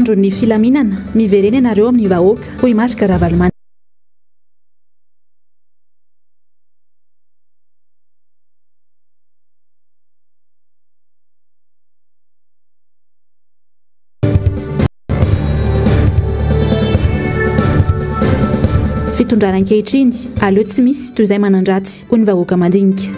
Mpitandro ny filaminana, miverena ianareo amin'ny vahoaka, hoy Marc Ravalomanana. Fitondrana ankehitriny, aleo tsy misy toy izay manan-dratsy, hoy ny vahoaka mandinika.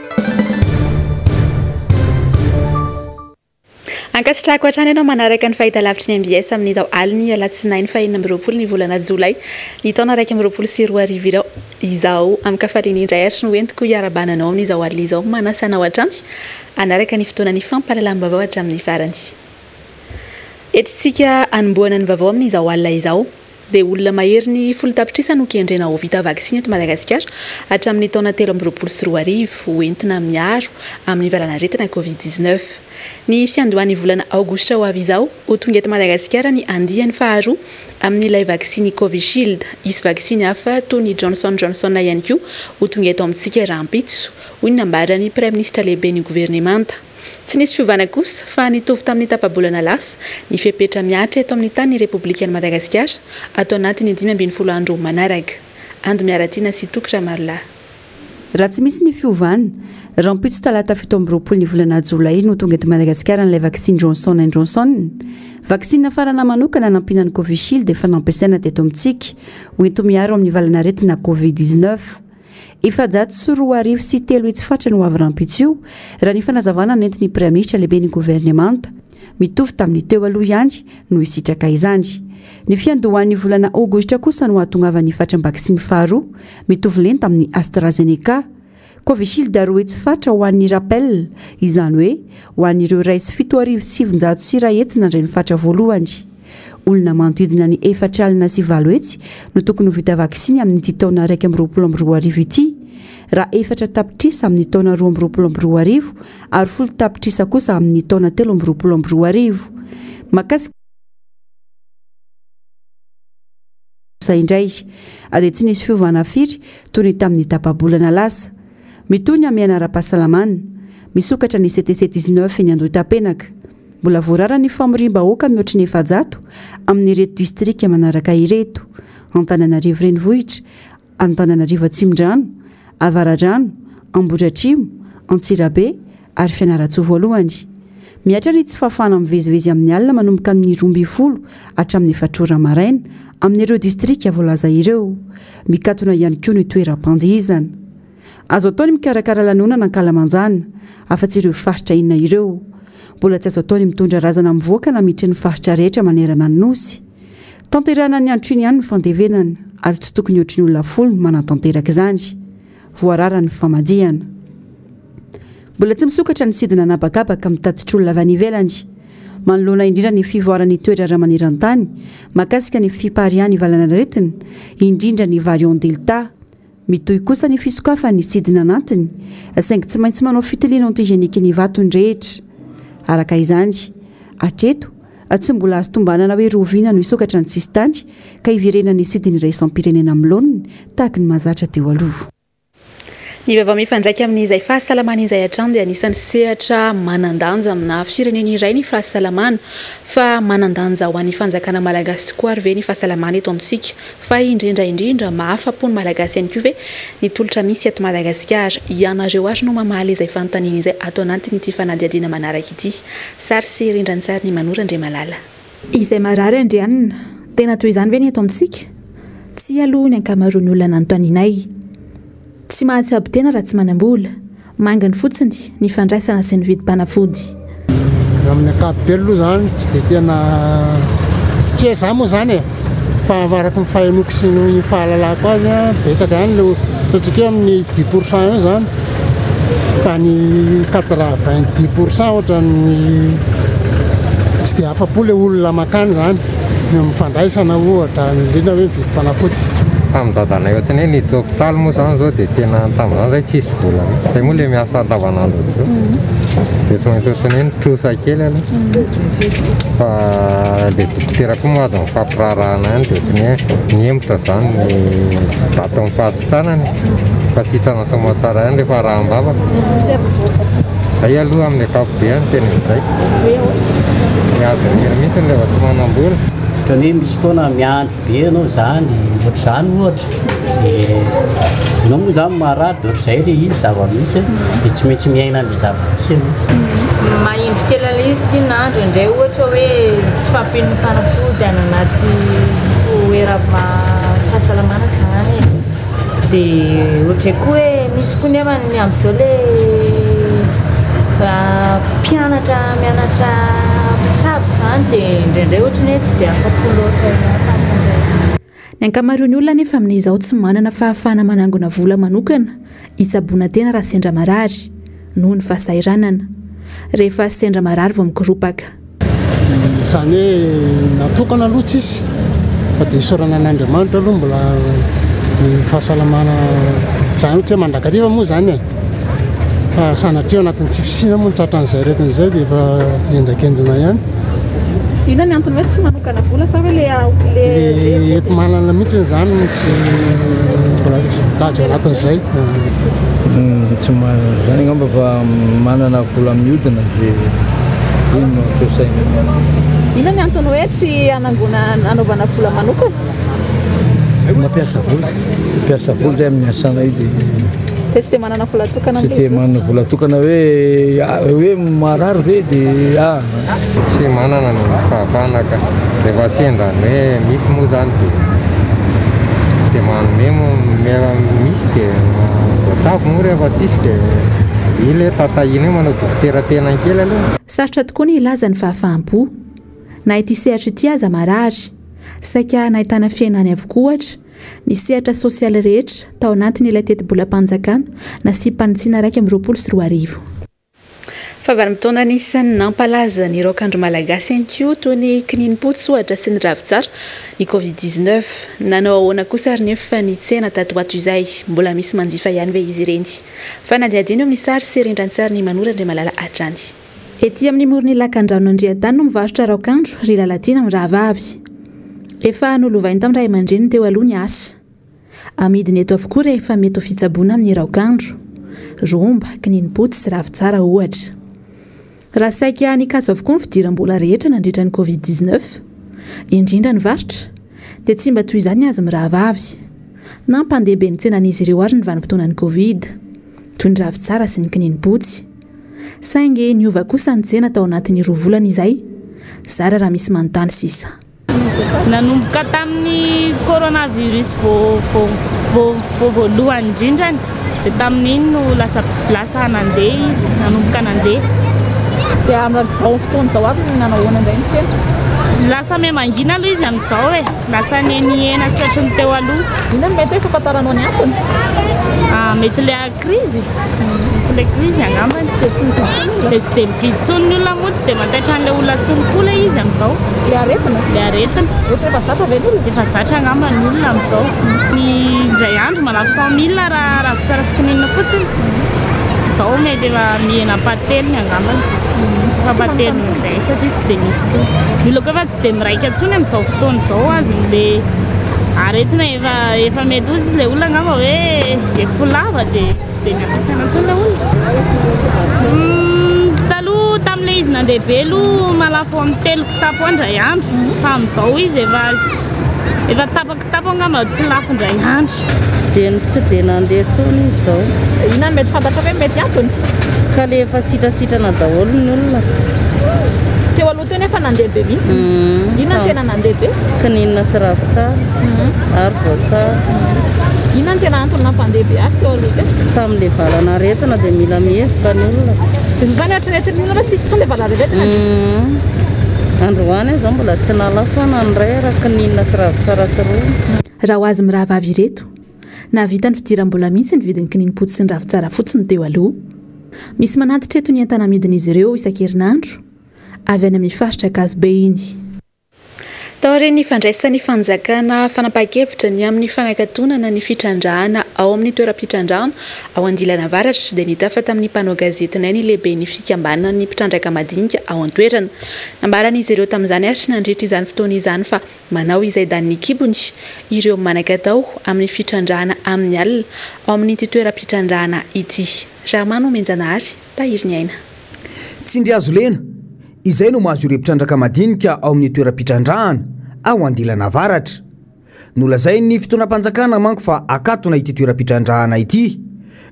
Ankasitrahako hatrany ianao manaraka ny fahitalavitry ny mbs amin'izao alin'ny alatsinainy faha 26 ny volana jolay ny taona 2021 ireo izao. Amin-kafaliana indray ary no entiko hiarahabana anao amin'izao alina izao. Manasa anao hatrany hanaraka ny fotoanan'ny fampahalalam-baovao hatramin'ny farany. Entintsika hanombohana ny vaovao amin'izao alina izao dia olona maherin'ny 10 tapitrisa no kendrena ho vita vaksiny eto Madagasikara hatramin'ny taona 2023 ho entina miaro amin'ny valanaretina Covid 19. Ny fiandohan'ny volana aogositra ho avy izao, ho tonga eto Madagasikara ny andiany faharoa amin'ilay vaksiny Covishield. Hisy vaksiny hafa toy ny Johnson Johnson ihany koa ho tonga eto amintsika rahampitso, hoy ny nambaran'ny Praiminisitra lehiben'ny governemanta. Tsy nisy fiovana kosa fa nitovy tamin'ny tapa-bolana lasa ny fepetra mihatra eto amin'ny tanin'ny Repoblikan'i Madagasikara ato anatin'ny 15 andro manaraka. Ando Miaratiana sy Toky Ramarolahy. Raha tsy misy ny fiovana, rahampitso talata 27 ny volana jolay no tonga eto Madagasikara an'ilay vaksiny Johnson and Johnson. Vaksiny nafarana manokana nampiana ny Covishield efa nampiasaina teto amintsika ho enti-miaro amin'ny valanaretina Covid 19. 304 fatra no ho avy rahampitso io, raha ny fanazavana nentin'ny Praiminisitra lehiben'ny governemanta. Mitovy tamin'ny teo aloha ihany no hisitraka izany. Ny fiandohan'ny volana aogositra kosa no hahatongavan'ny fatram-baksiny faharoa, mitovy lenta amin'ny AstraZeneca. Covishield 200 fatra ho an'ny rappel, izany hoe ho an'ireo 901 nandray ny fatra voalohany. Olona manodidina ny 804 no tokony ho vita vaksiny amin'ity taona 2021 ity, raha 4 tapitrisa amin'ny taona 2022 ary 10 tapitrisa kosa amin'ny taona 2023. Mahakasika indray dia tsy nisy fiovana firy toy ny tamin'ny tapa-bolana lasa. Mitohy ny hamehana ara-pahasalamana. Misokatra ny CTC 19 eny Andohitapenaka. Mbola voarara ny famoriam-bahoaka mihoatry ny 400 amin'ireto distrika manaraka ireto, Antananarivo Renivohitra, Antananarivo Atsimondrano, Avaradrano, Ambohidratrimo, Antsirabe ary Fianarantsoa voalohany. Mihatra ny tsy fahafahana mivezivezy amin'ny alina manomboka amin'ny 12 hatramin'ny 4 ora maraina amin'ireo distrika voalaza ireo. Mikatona ihany koa ny toeram-pandihizana. Azo atao ny mikarakara lanonana ankalamanjana, afa-tsy ireo faritra enina ireo. Mbola tsy azo atao ny mitondra razana mivoaka na miditra ny faritra rehetra manerana ny Nosy. Tanterahina ny androtr'iny ihany ny fandevenana, ary tsy tokony hihoatry ny olona 10 ny manatanteraka izany. Voarara ny famadihana. Mbola tsy misokatra ny sidina an'habakabaka mitatitr'olona avy any ivelany. Manoloana indrindra ny fivoaran'ny toe-draharaha maneran-tany mahakasika ny fipariahan'ny valanaretina, indrindra ny variant Delta. Mitohy kosa ny fisokafan'ny sidina anatiny, saingy tsy maintsy manao fitiliana antigénique ny vato ny rehetra. Araka izany, hatreto, tsy mbola azo tombanana hoe roviana no hisokatra ny sisintany ka hiverenan'ny sidina iraisam-pirenena amin'ny laoniny tahaka ny mahazatra teo aloha. Ny vaovao mifandraika amin'izay fahasalamana izay hatrany dia anisan'ny sehatra manan-danja amina firenena iray ny fahasalamana. Fa manan-danja ho an'ny fanjakana malagasy tokoa ary ve ny fahasalamana eto amintsika? Fa indrindra indrindra, mahafa-po ny Malagasy ihany koa ve ny tolotra misy eto Madagasikara? Ianareo ary no mamaly izay fanontaniana izay ato anatin'ity fanadihadiana manaraka ity. Sary sy rindran-tsarin'i Manoro Andriamalala. Izay marary andrianina. Tena toy izany ve ny eto amintsika? Tsia aloha ny ankamaroan'ny olona nanontanianay. Tsy mahatsabo tena raha tsy manam-bola. Manginy fotsiny ny fandraisana sy ny vidim-panafody. Amin'ny ankapobeny aloha izany tsy dia tena tsy hoe izaho moa izany e, fa araka ny fahenoako sy ny fahalalako azy an, betsaka ihany ilay ataontsika hoe amin'ny dix pour cent eo izany fa ny quatre-vingt-dix pour cent ohatran'ny tsy dia afa-po ilay olona mankany izany, ny amin'ny fandraisana ohatra, indrindra hoe mividy fanafody. Tamin'ny dadanay ohatran'ny hoe niditra hopitaly moa izany izao dia tena tamin'izany izay tsisy vola mihitsy. Izay moa ilay miasa andavanandro ohatr'izao dia tsy maintsy ohatran'ny hoe nitrosa kely aloha fa ilay dokotera koa moa azo nifampiraharahana ihany dia ohatran'ny hoe nihemotra izany ny datin'ny fahasitranany fa sitrana soamantsara ihany rehefa araham-bavaka. Izay aloha amin'ny ankapobeny tena izay. Miady irery mihitsy rehefa tsy manam-bola. Ohatran'ny hoe misy fotoana miandry be ianao izany, ohatr'izany ohatra, dia ianao moa izany marary dia ohatr'izay ilay izy zava-misy dia tsy maintsy miaina an'ilay zava-misy ianao. Mahindry kely an'ilay izy tsy na indraindray ohatra hoe tsy fahampian'ny fanafody any anaty toeram-pahasalamana izany e. Dia ohatr'izay koa hoe misy koa nefa ny amin'izao ilay mpianatra mianatra mpitsabo izany dia indraindray ohatran'ny hoe tsy dia afa-po loatra ihany tamin'izay. Ny ankamaroan'ny olona anefa amin'izao tsy manana fahafahana manangona vola manokana hitsaboana tena raha sendra marary, noho ny fahasahiranana. Rehefa sendra marary vao mikoropaka. Izany hoe natokana aloha tsisy fa dia isaorana an'Andriamanitra aloha mbola ny fahasalamana izany hoe tsy hoe mandrakariva moa izany e fa sanatria ao anatin'ny tsy fisiana moa ny tratran'izay aretina izay dia efa henjakenjana ihany. Inona ny antony hoe tsy manokana vola sa hoe le le Le enti-manana mihitsy izany no tsy mbola mitady ao anatin'izay. Tsy manana izany angamba fa manana vola mihodina dia iny no ampiasaina. Inona ny antony hoe tsy hanangona hanaovana vola manokana? Mampiasa vola, mampiasa vola zay amin'ny asanay dia. Dia tsy dia manana vola tokana Tsy dia manana vola tokana hoe hoe marary ve dia ah. Tsy manana ny fahafahana ka. Rehefa sendra ny hoe misy moa zany dia dia manome moa misy dia voatsabo moa rehefa tsisy dia iny hoe tatahina eo manao dokotera tena kely aloha. Sarotra tokoa ny hilaza ny fahafaham-po. Na ity sehatra ity aza marary. Saika nahitana fihenany avokoa, ohatra, ny sehatra sosialy rehetra tao anatin'ilay tetibolam-panjakana nasiam-panitsiana 2021. Fa vanim-potoana anisan'ny nampalaza ny raokandro malagasy ihany koa toy ny kininimpotsy ohatra sy ny ravintsara ny Covid 19. Nanao ahoana kosa ary nefa ny tsena tato ho ato izay? Mbola misy manjifa ihany ve izy ireny? Fanadihadiana eo amin'ny sary sy rindran-tsarin'i Manoro Andriamalala hatrany. Ety amin'ny moron'ny lakandrano Andriantany no mivarotra raokandro ry Lalatiana mirahavavy. Efa nolovainy tamin'ny ray aman-dreniny teo aloha ny asa. Amidiny eto avokoa rehefa mety ho fitsaboana amin'ny raokandro, romba, kininimpotsy sy ravintsara ohatra. Raha saika nikatso avokoa ny fidiram-bola rehetra nandritra ny Covid 19, indrindra ny varotra, dia tsy mba toy izany ny azy mirahavavy. Nampandeha be ny tsenan'izy ireo àry ny vanim-potoanan'ny Covid, toy ny ravintsara sy ny kininimpotsy. Saingy niova kosa ny tsena tao anatin'ny roa volana izay, zara raha misy manontany sisa. Nanomboka tamin'ny coronavirus vao vao voalohany indrindrany dia tamin'iny no lasa lasa nandeha izy, nanomboka nandeha. Dia amin'izao fotoana izao avy no nanao ahoana indray ny tsena? Lasa miha-mangina aloha izy amin'izao e, lasa nihenihena tsy ohatry ny teo aloha. Inona no mety hoe fahafantaranao ny antony? Mety ilay Krizy? Ilay krizy angambany. Dia tsy mividy intsony ny olona? Dia tsy dia mividy intsony ny olona moa, tsy dia mantaitra an'ilay olona intsony koa ilay izy amin'izao. Ilay aretina? Ilay aretina. Ohatran'ny efa zatra ve ny olona? Efa zatra angamba ny olona amin'izao. Ny indray andro manafo cent mille raha ravintsara sy kininina fotsiny. Izao mety efa mihena ampahatelony angambany. Ampahatelony izay satria tsy dia misy intsony. Ny olona koa efa tsy dia miraika intsony amin'izao fotoana izao azon'ilay aretina efa efa mety hozy ilay olona angamba hoe efa ho lava dia tsy dia miasa saina intsony ilay olona. Taloha tamin'ilay izy nandeha be aloha mahalafo amin'ny telo kitapo ao indray andro fa amin'izao izy efa efa tapa-kitapo angamba tsy lafo indray andro. Tsy dia tsy dia nandeha intsony izy izao. Inona no mety fantatrao hoe mety antony? Ka le efa sitrasitrana daholo ny olona. Teo aloha teo nefa nandeha be mihitsy. Inona no tena nandeha be? Kininina sy ravintsara ary voasary. Inona no tena antony nampandeha be azy teo aloha teo? Tamin'ilay valanaretina dia mila mihevoka ny olona. Dia izao izany eritreretin'ny olona hoe tsisy intsony ilay valanaretina? Androany aho izao mbola tsy nahalafo na ny iray ara kininina sy ravintsara sy rony. Raha ho azy mirahavavy ireto, nahavita ny fidiram-bola mihitsy ny vidin'ny kininimpotsy sy ny ravintsara fotsiny teo aloha. Misy manatitra eto ny entana amidin'izy ireo isan-kerinandro, avy any amin'ny faritra Ankazobe iny. Taorian'ny fandraisan'ny fanjakana fanapahan-kevitra ny amin'ny fanakatonana ny fitrandrahana ao amin'ny toeram-pitrandrahana ao Andilana Avaratra dia nitafa tamin'ny mpanao gazetinay ny lehiben'ny fikambanan'ny mpitrandraka madinika ao an-toerana. Nambaran'izy ireo tamin'izany ary nandritra izany fotoana izany fa manao izay danin'ny kibony ireo manan-katao amin'ny fitrandrahana amin'ny alina ao amin'ity toeram-pitrandrahana ity. Rahamanomenjanahary, Tahiriniaina. Tsindry hazo lena, izay no mahazo ireo mpitrandraka madinika ao amin'ny toeram-pitrandrahana, ao Andilana Avaratra. Nolazain'ny fitondram-panjakana manko fa akatona ity toeram-pitrandrahana ity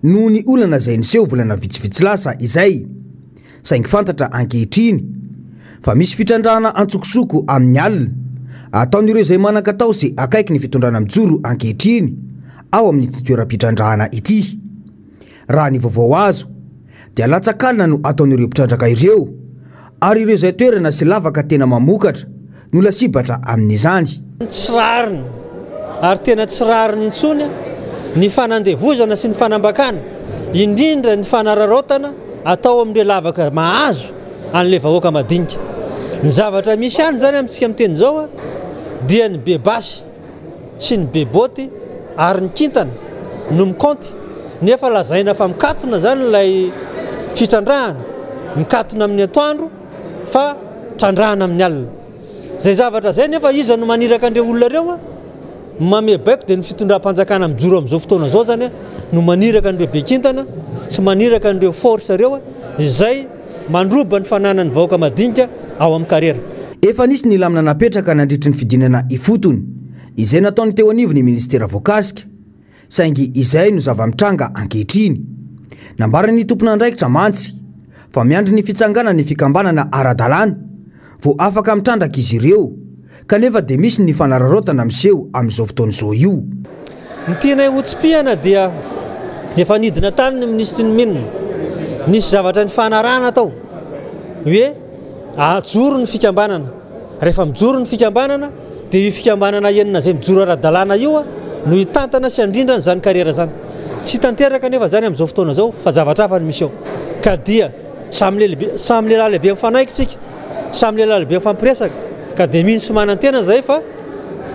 noho ny olana izay niseho volana vitsivitsy lasa izay. Saingy fantatra ankehitriny fa misy fitrandrahana antsokosoko amin'ny alina ataon'ireo izay manan-katao sy akaiky ny fitondrana mijoro ankehitriny ao amin'ity toeram-pitrandrahana ity. Raha ny vaovao azo dia latsak'alina no ataon'ireo mpitrandraka ireo ary ireo izay toerana sy lavaka tena mamokatra no lasibatra amin'izany. Tsy rariny ary tena tsy rariny intsony ny fanandevozana sy ny fanambakana, indrindra ny fanararaotana atao amin'ireo lavaka mahazo an'ilay vahoaka madinika. Ny zavatra misy any izany amintsika miteny izao dia ny be basy sy ny be boty ary ny kintana no mikaonty nefa lazaina fa mikatona izany ilay fitrandrahana, mikatona amin'ny atoandro fa trandrahana amin'ny alina. Izay zavatra izay nefa iza no maniraka an'ireo olona ireo a? Mame baiko dia ny fitondram-panjakana mijoro amin'izao fotoana izao izany no maniraka an'ireo be kintana sy maniraka an'ireo force ireo izay mandroba ny fananan'ny vahoaka madinika ao amin'ny karera. Efa nisy ny lamina napetraka nandritry ny fidinana ifotony izay nataon'ny teo anivon'ny minisitera voakasika, saingy izay no zava-mitranga ankehitriny. Nambaran'ny tompon'andraikitra mantsy fa miandry ny fitsanganan'ny fikambanana ara-dalàna vao afaka mitrandraka izy ireo, kanefa dia misy ny fanararaotana miseho amin'izao fotoana izao io. Ny tianay hotsipihana dia efa nidina tany ny minisitry ny Mines, nisy zavatra nifanarahana tao hoe ajoro ny fikambanana, rehefa mijoro ny fikambanana dia io fikambanana enina izay mijoro ara-dalàna io no hitantana sy handrindra an'izany kariera izany. Tsy tanteraka anefa izany amin'izao fotoana izao fa zavatra hafa no misy ao. Ka dia samy lehibe, samy lehilahy lehibe mifanaiky isika, samy lehilahy lehibe mifampiresaka ka dia mino sy manantena izahay fa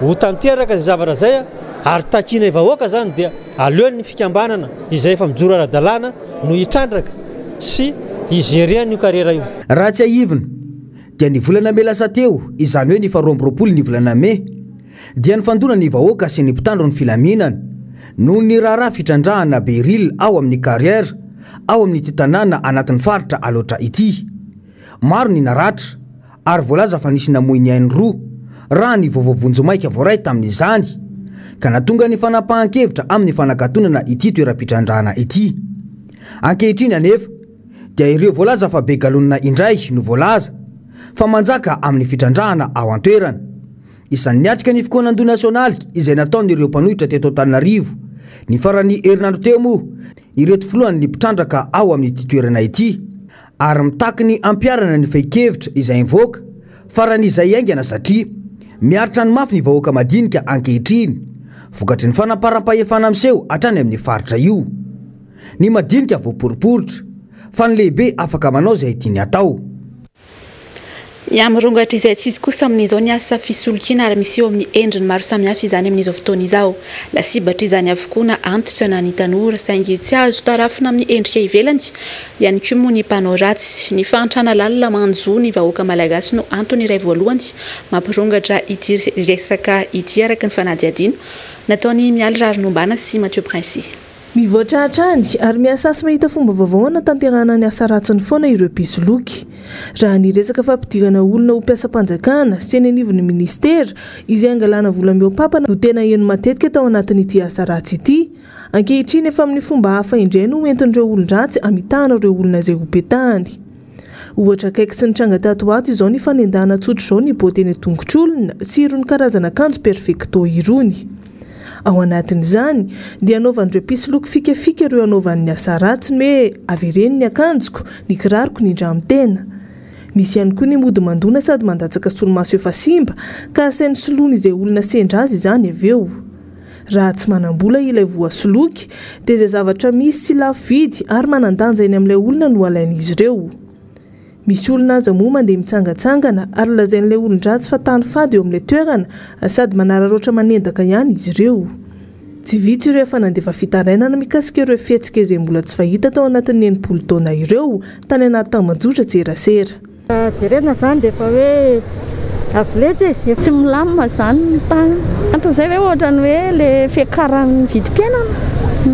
ho tanteraka izay zavatra izay ary takianay vahoaka izany dia aleo ny fikambanana izay efa mijoro ara-dalàna no hitrandraka sy hi-gérer an'io kariera io. Raha tsiahivina dia ny volana mey lasa teo, izany hoe ny faha 22 ny volana mey, dia nifandona ny vahoaka sy ny mpitandro ny filaminana noho ny raharaha fitrandrahana Beryl ao amin'ny carrière ao amin'ity tanàna anatin'ny faritra Alaotra ity. Maro ny naratra ary voalaza fa nisy namoy ny ainy roa, raha ny vaovao vonjimaika voaray tamin'izany, ka nahatonga ny fanapahan-kevitra amin'ny fanakatonana ity toeram-pitrandrahana ity. Ankehitriny anefa, dia ireo voalaza fa be galonina indray no voalaza fa manjaka amin'ny fitrandrahana ao an-toerana. Isan'ny niatrika ny fikaonandoha nasionaly izay nataon'ireo mpanohitra teto Antananarivo ny faran'ny herinandro teo moa ireto filohan'ny mpitrandraka ao amin'ity toerana ity ary mitaky ny hampiharana ny fehin-kevitra izay nivoaka faran'izay haingana satria miaritra ny mafy ny vahoaka madinika ankehitriny vokatry ny fanaparam-pahefana miseho hatrany amin'ny faritra io. Ny madinika voaporiporitra, fa ny lehibe afaka manao izay tiany atao. Miha-mirongatra izay tsy izy kosa amin'izao ny asa fisolokiana ary miseho amin'ny endriny maro samihafa izany amin'izao fotoana izao. Lasibatra izany avokoa na antitra na ny tanora saingy tsy azo tarafina amin'ny endrika ivelany ihany koa moa ny mpanao ratsy. Ny fahantrana lalina manjo ny vahoaka malagasy no antony iray voalohany mampirongatra ity resaka ity araka ny fanadihadiana nataon'i Mialy Raharinombana sy Mathieu Princi. Mivoatra hatrany ary miasa sy mahita fomba vaovao hanatanterahana ny asa ratsiny foana ireo mpisoloky. Raha ny resaka fampidirana olona ho mpiasam-panjakana sy eny anivon'ny minisitera izay angalana vola mihoa-pampana no tena heno matetika tao anatin'ity asa ratsy ity. Ankehitriny efa amin'ny fomba hafa indray no entin'ireo olon-dratsy hamitahana ireo olona izay hopetahany. Ohatra akaiky sy nitranga tato ho ato izao ny fanendahana tsotra izao ny boty eny an-tongotr'olona sy irony karazana akanjo perfecto irony. Ao anatin'izany dia anaovan'ireo mpisoloky fikafika ireo anaovany ny asa ratsiny hoe avereno ny akanjoko, ny kiraroko nindram-tena. Misy ihany koa ny mody mandona sady mandatsaka solomaso efa simba ka asainy soloiny izay olona sendra azy izany avy eo. Raha tsy manam-bola ilay voasoloky dia izay zavatra misy sy lafo vidy ary manan-danja eny amin'ilay olona no alain'izy ireo. Misy olona aza moa mandeha mitsangantsangana ary lazain'ilay olon-dratsy fa tany fady eo amin'ilay toerana sady manararaotra manendaka ihany izy ireo. Tsy vitsy ireo efa nandefa fitarainana mikasika ireo fihetsika izay mbola tsy fahita tao anatin'ny 60 taona ireo tany anaty tambajotran-tserasera. Jerena izany dia efa hoe avo lenta e! Tsy milamina izany ny tany. Anton'izay ve ohatran'ny hoe le fiakaran'ny vidim-piainana?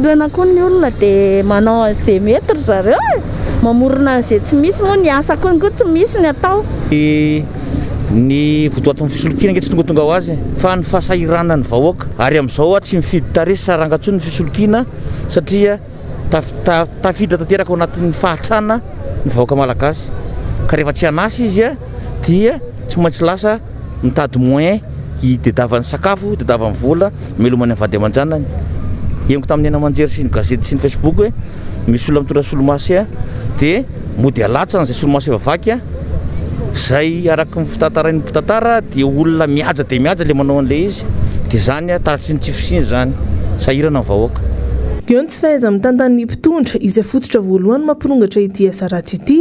Liana koa ny olona dia manao an'izay mety ry zareo e! Mamorona an'izay tsy misy moa ny asa koa tsy misy ny atao. Ny Ny votoatin'ny fisolokiana ange tsy tongatonga ho azy e, fa ny fahasahiranan'ny vahoaka. Ary amin'izao tsy mifidy tarehy sy saranga intsony ny fisolokiana satria tafiditra tanteraka ao anatin'ny fahantrana ny vahoaka malagasy. Ka rehefa tsy an'asa izy dia tsy maintsy lasa mitady moyen hitedavany sakafo, hitedavany vola, hamelomany ny vady aman-janany. Henoko tamin'ny haino aman-jery sy ny gazety sy ny facebook hoe misy olona mitondra solomaso dia mody alatsany izay solomaso efa vaky. Izay araka ny fitantarain'ny mpitantara dia olona mihaja dia mihaja ilay manao an'ilay izy dia izany taratry ny tsy fisiany izany, sahirana ny vahoaka. Eo ny tsy fahaiza-mitantan'ny mpitondra, izay fototra voalohany mampirongatra ity asa ratsy ity.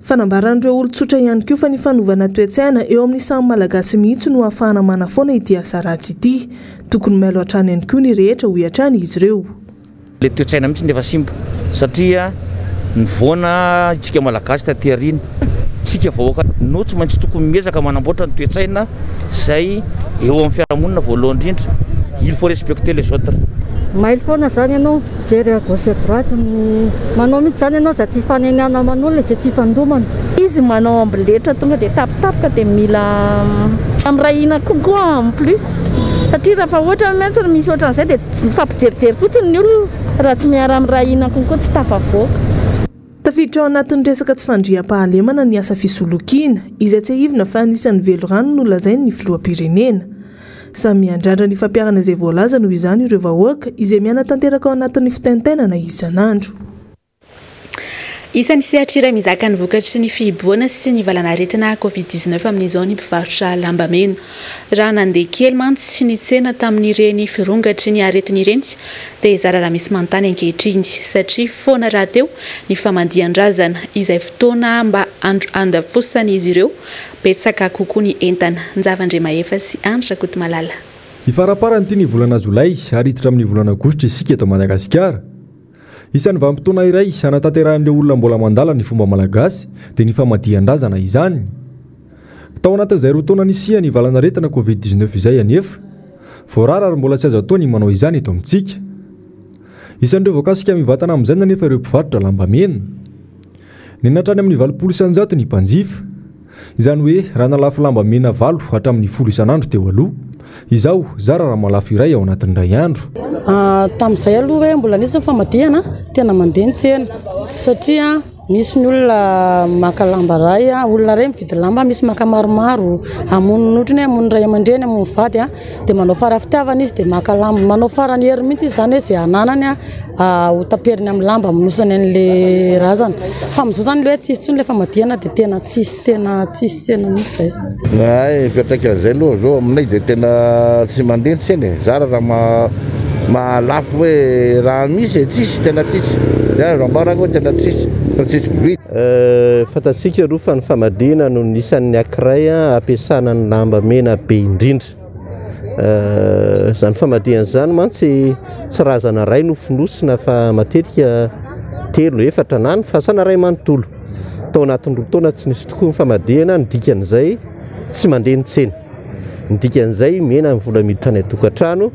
Fanambaran'ireo olon-tsotra ihany koa fa ny fanovana toe-tsaina eo amin'ny samy Malagasy mihitsy no ahafahana manafoana ity asa ratsy ity. Tokony mailo hatrany ihany koa ny rehetra, hoy hatrany izy ireo. Ilay toe-tsaina mihitsy no efa simba satria nivoana isika Malagasy taty aoriana. Isika vahoaka no tsy maintsy tokony miezaka manamboatra ny toe-tsaina izay eo amin'ny fiarahamonina voalohany indrindra. Il faut respecter les autres. Mailo foana zany ianao mijery à gauche à droite ny manao mihitsy zany ianao izay tsy hifanenana aman'olona izay tsy hifandomana. Izy manao amboletra tonga dia tampotampoka dia mila miray hina kokoa en plus satria raha ohatra mantsy misy ohatran'izay dia mifampijerijery fotsiny ny olona raha tsy miara miray hina kokoa tsy tafavoaka. Tafiditra ao anatin'ny resaka tsy fandriampahalemana ny asa fisolokiana, izay tsiahivina fa anisan'ny velirano nolazain'ny filoham-pirenena. Samy miandrandra ny fampiharana izay voalaza noho izany ireo vahoaka izay miaina tanteraka ao anatin'ny fitaintainana isan'andro. Isan'ny sehatra iray mizaka ny vokatry ny fihibohana sy ny valanaretina Covid 19 amin'izao ny mpivarotra lambamena. Raha nandeha kely mantsy ny tsena tamin'ireny firongatry ny aretina ireny dia zara raha misy manontany ankehitriny satria foana rahateo ny famandihan-drazana izay fotoana mba handafosan'izy ireo betsaka kokoa ny entana. Njava Andriamahefa sy Andry Rakotomalala. Hifaraparany ity ny volana jolay ary hiditra amin'ny volana aogositra isika eto Madagasikara. Isan'ny vanim-potoana iray hanatanterahan'ireo olona mbola mandala ny fomba malagasy dia ny famadihan-drazana izany. Tao anatin'izay roa taona nisian'ny valanaretina Covid 19 izay anefa, voarara ary mbola tsy azo atao ny manao izany eto amintsika. Isan'ireo voakasika mivantana amin'izany anefa ireo mpivarotra lambamena. Nihena hatrany amin'ny 80% ny mpanjifa. Izany hoe raha nalafo lamba mena valo hatramin'ny folo isan'andro teo aloha, izao zara raha mahalafo iray ao anatin'ny iray andro. Tamin'izay aloha hoe mbola nisy ny famadihana, tena mandeha ny tsena satria misy ny olona maka lamba iray, olona iray mividy lamba, misy maka maromaro, hamono ohatran'ny hoe hamono ray aman-dreny, hamono vady, dia manao fara fitiavana izy dia maka lamba, manao farany hery mihitsy izy izany hoe izay ananany ho taperiny amin'ny lamba hamonosany an'ilay razana. Fa amin'izao izany ilay hoe tsisy intsony ilay famadihana dia tena tsisy tena tsisy tsena mihitsy izay. Hay, fiantraikan'izay aloha izao aminay dia tena tsy mandeha ny tsena e, zara raha mahalafo hoe raha misy e, tsisy, tena tsisy, zay azo ambara hoe tena tsisy, fa tsisy mpividy. Fantatsika aloha fa ny famadihana no anisan'ny ankiray ampiasana ny lamba mena be indrindra. Izany famadihana izany mantsy tsy razana iray no fonosina fa matetika telo, efatra na ny fasana iray manontolo. Tao anatin'ny roa taona tsy nisy tokoa ny famadihana, ny dikan'izay tsy mandeha ny tsena. Ny dikan'izay mihena ny vola miditra any an-tokantrano,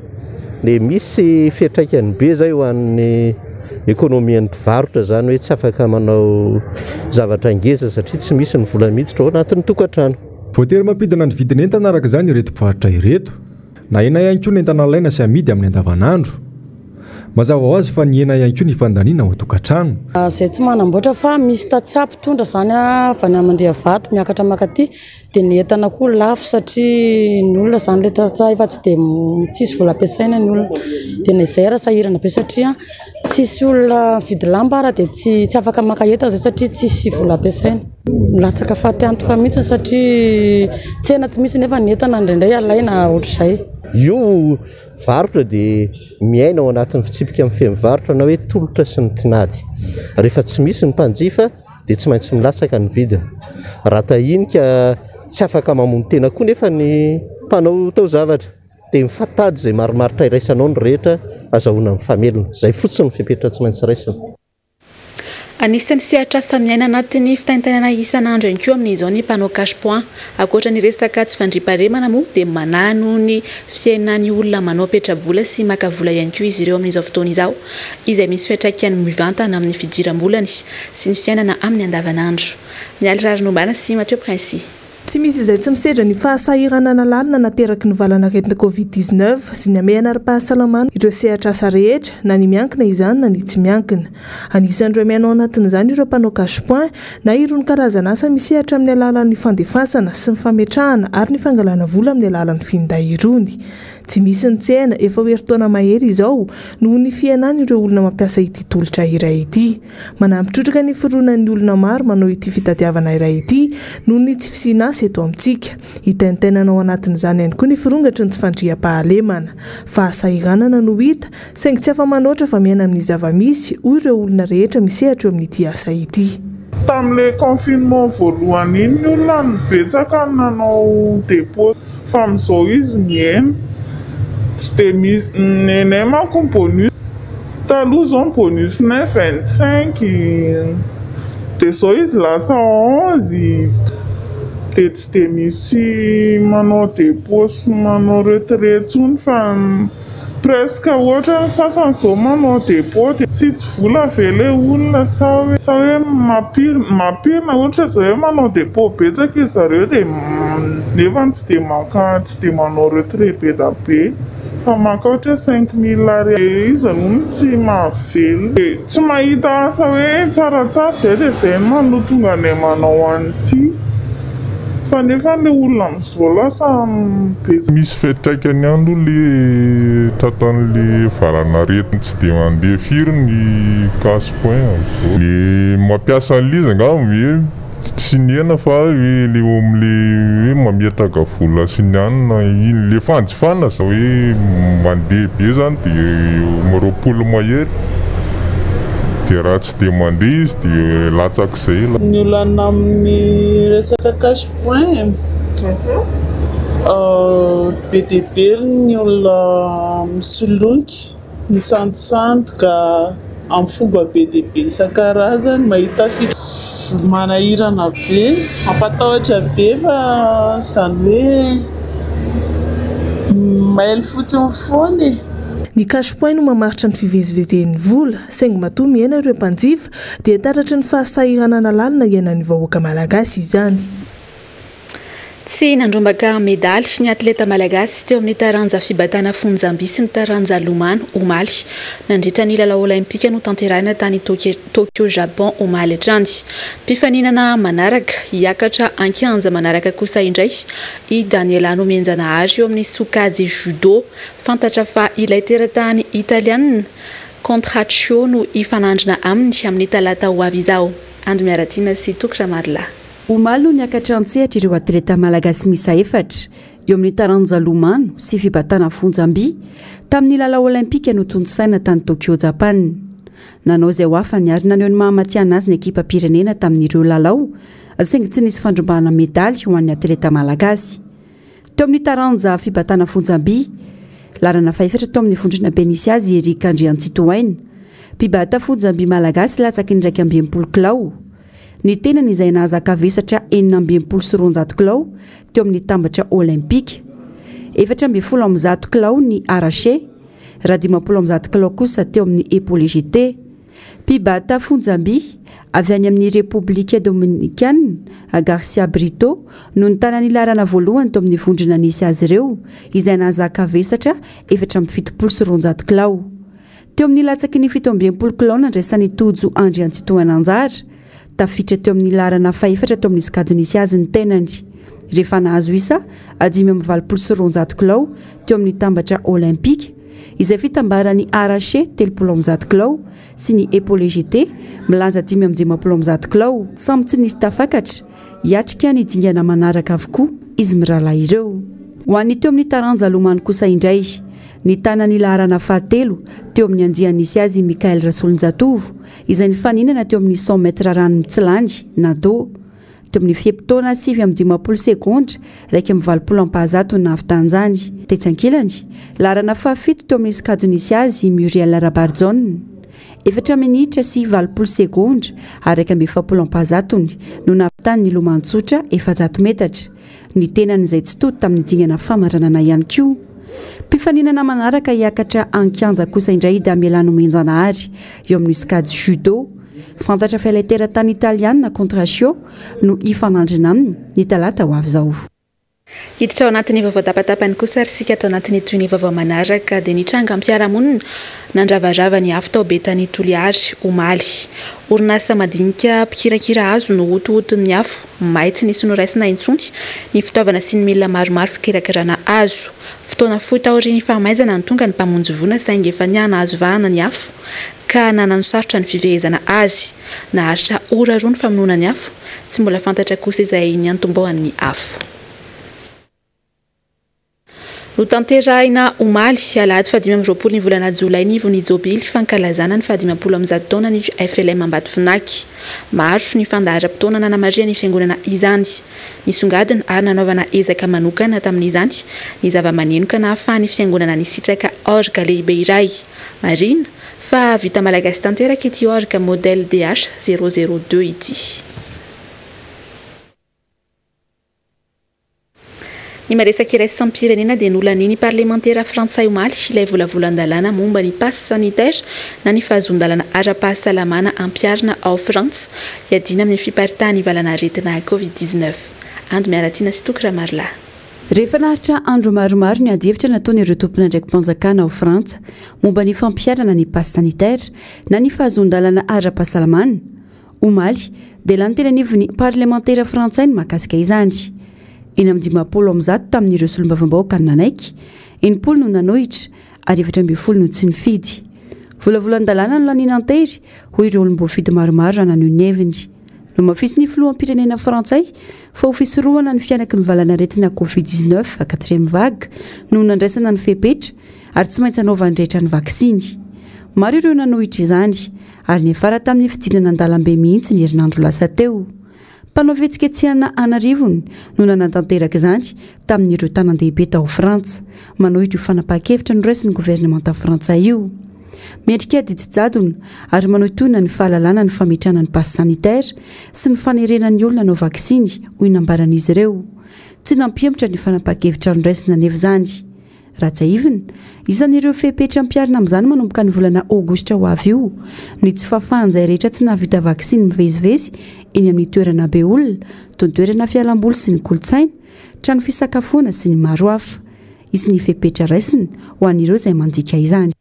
dia misy fiantraikany be izay ho an'ny ekonomian'ny mpivarotra izany hoe tsy afaka manao zavatra ngeza satria tsy misy ny vola miditra ao anatin'ny tokantrano. Voatery mampidina ny vidin'entana araka izany ireto mpivarotra ireto. Nahena ihany koa ny entana alaina sy amidy amin'ny andavanandro. Mazava ho azy fa nihena ihany koa ny fandaniana ao an-tokantrano. Izay tsy manamboatra fa misy tantsaha mpitondra izany avy any Mandiavato miakatra mankaty dia ny entana koa lafo satria ny olona izany ilay tantsaha efa tsy dia tsisy vola ampiasaina ny olona dia na izay ary sahirana be satria tsisy olona mividy lamba ary dia tsy tsy afaka maka entana izay satria tsisy vola ampiasaina. Milatsaka faty antoka mihitsy satria tsena tsy misy nefa ny entana indraindray alaina ohatr'izay. Io varotra dia miaina ao anatin'ny fitsipika mifehy ny varotra na hoe tolotra sy ny tinady. Rehefa tsy misy ny mpanjifa dia tsy maintsy milatsaka ny vidiny. Raha tahiny ka tsy afaka mamono tena koa nefa ny mpanao taozavatra dia mifatady izay marimaritra iraisanao ny rehetra azahoana mifamelona. Izay fotsiny ny fepetra tsy maintsy raisina. Anisan'ny sehatr'asa miaina anatin'ny fitaintainana isan'andro ihany koa amin'izao ny mpanao cash point. Ankoatra ny resaka tsy fandriampahalemana moa dia manahy noho ny fiainan'ny olona manao petra-bola sy maka vola ihany koa izy ireo amin'izao fotoana izao, izay misy fiantraikany mivantana amin'ny fidiram-bolany sy ny fiainana amin'ny andavanandro. Mialy Raharinombana sy Mathieu Princi. Tsy misy izay tsy misedra ny fahasahiranana lalina nateraky ny valanaretina Covid 19 sy ny hamehana ara-pahasalamana ireo sehatr'asa rehetra, na ny miankina izany na ny tsy miankina. Anisan'ireo miaina ao anatin'izany ireo mpanao cash point na irony karazan'asa misehatra amin'ny alalan'ny fandefasana sy ny fametrahana ary ny fangalana vola amin'ny alalan'ny finday irony. Tsy misy ny tsena, efa ho herintaona mahery izao, noho ny fihenan'ireo olona mampiasa ity tolotra iray ity. Manampy trotraka ny fironan'ny olona maro manao ity fitadiavana iray ity noho ny tsy fisian'asa eto amintsika. Hitaintainana ao anatin'izany ihany koa ny firongatry ny tsy fandriampahalemana. Fahasahiranana no hita, saingy tsy afa-manoatra fa miaina amin'ny zava-misy, hoy ireo olona rehetra misehatra eo amin'ity asa ity. Tamin'ilay confinement voalohany iny ny olona no betsaka no nanao depot fa amin'izao izy mihena. Tsy dia misy, nenay manko ny bonus Taloha zao ny bonus-nay 25 dia zao izy lasa 11 dia tsy dia misy manao depot sy manao retrait intsony fa presque ohatra ny sasany zao manao depot dia tsitsy vola ve ilay olona sa hoe sa hoe mampirina mampirina ohatra zao hoe manao depot betsaka izy zareo dia nefa tsy dia maka tsy dia manao retrait be dia be. Fa maka ohatra hoe 5000 ariary iza no tsy mahavelona dia tsy mahita asa hoe tsaratsara izay dia izay no tonga anay manao an'ity fa nefa ilay olona amin'izao lasa betsaka. Misy fiantraikany ihany aloha le tratran'le valanaretina tsy dia mandeha firy ny cash point amin'izao. Le mampiasa an'le izy angamba ve Tsy nihena fa hoe le eo amle hoe mametraka vola sy ny anona iny le fanjifana zao hoe mandeha be zany de eo am 20 mahery de raha tsy de mandeha izy de latsak'izay. Ny olana amin'ny resaka cash point, be dia be ny olona misoloky. Misandosandoka amin'ny fomba be dia be isan-karazany, mahita fitaka manahirana be, mampatahotra be fa izany hoe mailo fotsiny foana e. Ny cash point no mamaritra ny fivezivezen'ny vola, saingy matoa mihena ireo mpanjifa dia taratry ny fahasahiranana lalina iainan'ny vahoaka malagasy izany. Tsy nandrombaka medaly ny atleta malagasy teo amin'ny taranja fibatana fonjamby sy ny taranja lomano, omaly. Nandritra ny lalao Olaimpika notanterahina tany Tokyo Japon omaly hatrany. Mpifaninana manaraka, hiakatra an-kianja manaraka kosa indray i Daniela Nomenjanahary eo amin'ny sokajy judo. Fantatra fa ilay teratany italianina, Contraccio no hifanandrina aminy amin'ny talata ho avy izao. Ando Miaratiana sy Toky Ramarolahy. Omaly no niakatra an-tsehatra ireo atleta malagasy miisa efatra, eo amin'ny taranja lomano sy fibatana fonjam-by, tamin'ny lalao Olympika notontosaina tany Tokyo Japana. Nanao izay ho afany ary naneho ny maha matihanina azy ny ekipam-pirenena tamin'ireo lalao, saingy tsy nisy fandrombahana medaly ho an'ny atleta malagasy. Teo amin'ny taranja fibatana fonjam-by, laharana fahefatra teo amin'ny vondrona be nisy azy i Eric Andriantsitohaina, mpibata fonjam-by malagasy latsaky ny 61 kilao. Ny tenany izay nahazaka vesatra 266 kilao teo amin'ny tambatra olympika. 114 kilao ny arraché, raha 150 kilao kosa teo amin'ny épaulé jeté. Mpibata fonjam-by avy any amin'ny Repoblika Dominikana, Garcia Brito, no nitana ny laharana voalohany teo amin'ny vondrona nisy azy ireo, izay nahazaka vesatra 274 kilao. Teo amin'ny latsaky ny 67 kilao nandraisan'i Tojo Andriantsitohana anjara, tafiditra teo amin'ny laharana fahefatra teo amin'ny sokajy nisy azy ny tenany, rehefa nahazo isa 285 kilao teo amin'ny tambatra olympika, izay fitambaran'ny arraché 130 kilao sy ny épaulé jeté milanja 155 kilao. Samy tsy nisy tafakatra Hiatrika ny dingana manaraka avokoa izy mirahalahy ireo. Ho an'ny teo amin'ny taranja lomano kosa indray, nitana ny laharana fahatelo teo amin'ny andiany nisy azy i Mickaël Rasolonjatovo, izay nifaninana teo amin'ny 100 mètres rano mitsilany na dos. Teo amin'ny fe-potoana 59 segondra 81 ampahazato no nahavitany izany. Tetsy ankilany, laharana fahafito teo amin'ny sokajy nisy azy i Muriel Rabarijaona. Efatra minitra sy 80 segondra ary 41 ampahazatony no nahavitany ny lomano-tsotra 400 metatra. Ny tenany izay tsy tody tamin'ny dingana famaranana ihany koa. Mpifaninana manaraka hiakatra an-kianja kosa indray i Damiela Nomenjanahary eo amin'ny sokajy judo. Fantatra fa ilay teratany italianina Contraccio no hifanandrina aminy ny talata ho avy izao. Hiditra ao anatin'ny vaovao tapatapany kosa ary isika ato anatin'ny tohin'ny vaovao manaraka dia ny trangam-piarahamonina nandravarava ny afo tao Betany Toliary omaly. Orinasa madinika mpikirakira hazo no hotohoton'ny afo, may tsy nisy noraisina intsony ny fitaovana sy ny milina maromaro fikirakirana hazo. Fotoana fohy taorian'ny fahamaizana no tonga ny mpamonjy voina saingy efa nihanahazo vahana ny afo ka nananosarotra ny fifehezana azy. Naharitra ora roa ny famonoana ny afo, tsy mbola fantatra kosa izay niantombohan'ny afo. Notanterahina omaly, alahady fahadimy amby roapolo ny volana jolay ny ivon'ny jobily fankalazana ny fahadimampolo amby zato taona ny FLM Ambatofinanky. Maro ny fandaharam-potoana nanamarihan'ny fiangonana izany. Nisongadina ary nanaovana ezaka manokana tamin'izany ny zava-maneno ka nahafahan'ny fiangonana nisitraka orga lehibe iray. Marihina fa vita malagasy tanteraka ity orga modèle DH 002 ity. Ny maresaka iraisam-pirenena dia nolanian'ny parlemantera frantsay omaly ilay volavolan-dalàna momba ny passe sanitaire na ny fahazoan-dalana ara-pahasalamana ampiharina ao Frantsa hiadiana amin'ny fiparitahan'ny valanaretina Covid 19. Ando Miaratiana sy Toky Ramarolahy. Rehefa naharitra andro maromaro ny adihevitra nataon'ireo tompon'andraiki-panjakana ao Frantsa momba ny fampiharana ny passe sanitaire na ny fahazoan-dalana ara-pahasalamana, Omaly, dia lany teny anivon'ny parlemantera frantsay ny mahakasika izany. 156 tamin'ireo solombavambahoaka no nanaiky, 60 no nanohitra ary 14 no tsy nifidy. Volavolan-dalàna no laniana an-tery, hoy ireo olom-boafidy maromaro raha naneho ny heviny. Nohamafisin'ny filoham-pirenena frantsay fa ho fisorohana ny fihanaky ny valanaretina Covid 19 quatrième vague no nandraisana ny fepetra ary tsy maintsy hanaovan'ny rehetra ny vaksiny. Maro ireo nanohitra izany ary niafara tamin'ny fidinana an-dalambe mihitsy ny herinandro lasa teo. Mpanao fihetsiketsehana an'arivony no nanatanteraka izany tamin'ireo tanan-dehibe tao Frantsa, manohitra io fanapahan-kevitra noraisin'ny governemanta frantsay io. Mendrika didy jadona ary manohintohina ny fahalalana ny fametrahana ny passe sanitaire sy ny fanerena ny olona hanao vaksiny, hoy nambaran'izy ireo. Tsy nampihemotra ny fanapahan-kevitra noraisina anefa izany. Raha tsiahivina, isan'ireo fepetra ampiharina amin'izany manomboka ny volana aogositra ho avy io, ny tsy fahafahan'izay rehetra tsy nahavita vaksiny mivezivezy eny amin'ny toerana be olona, toy ny toerana fialamboly sy ny kolontsaina, trano fisakafoana sy ny maro hafa. Hisy ny fepetra raisina ho an'ireo izay mandika izany.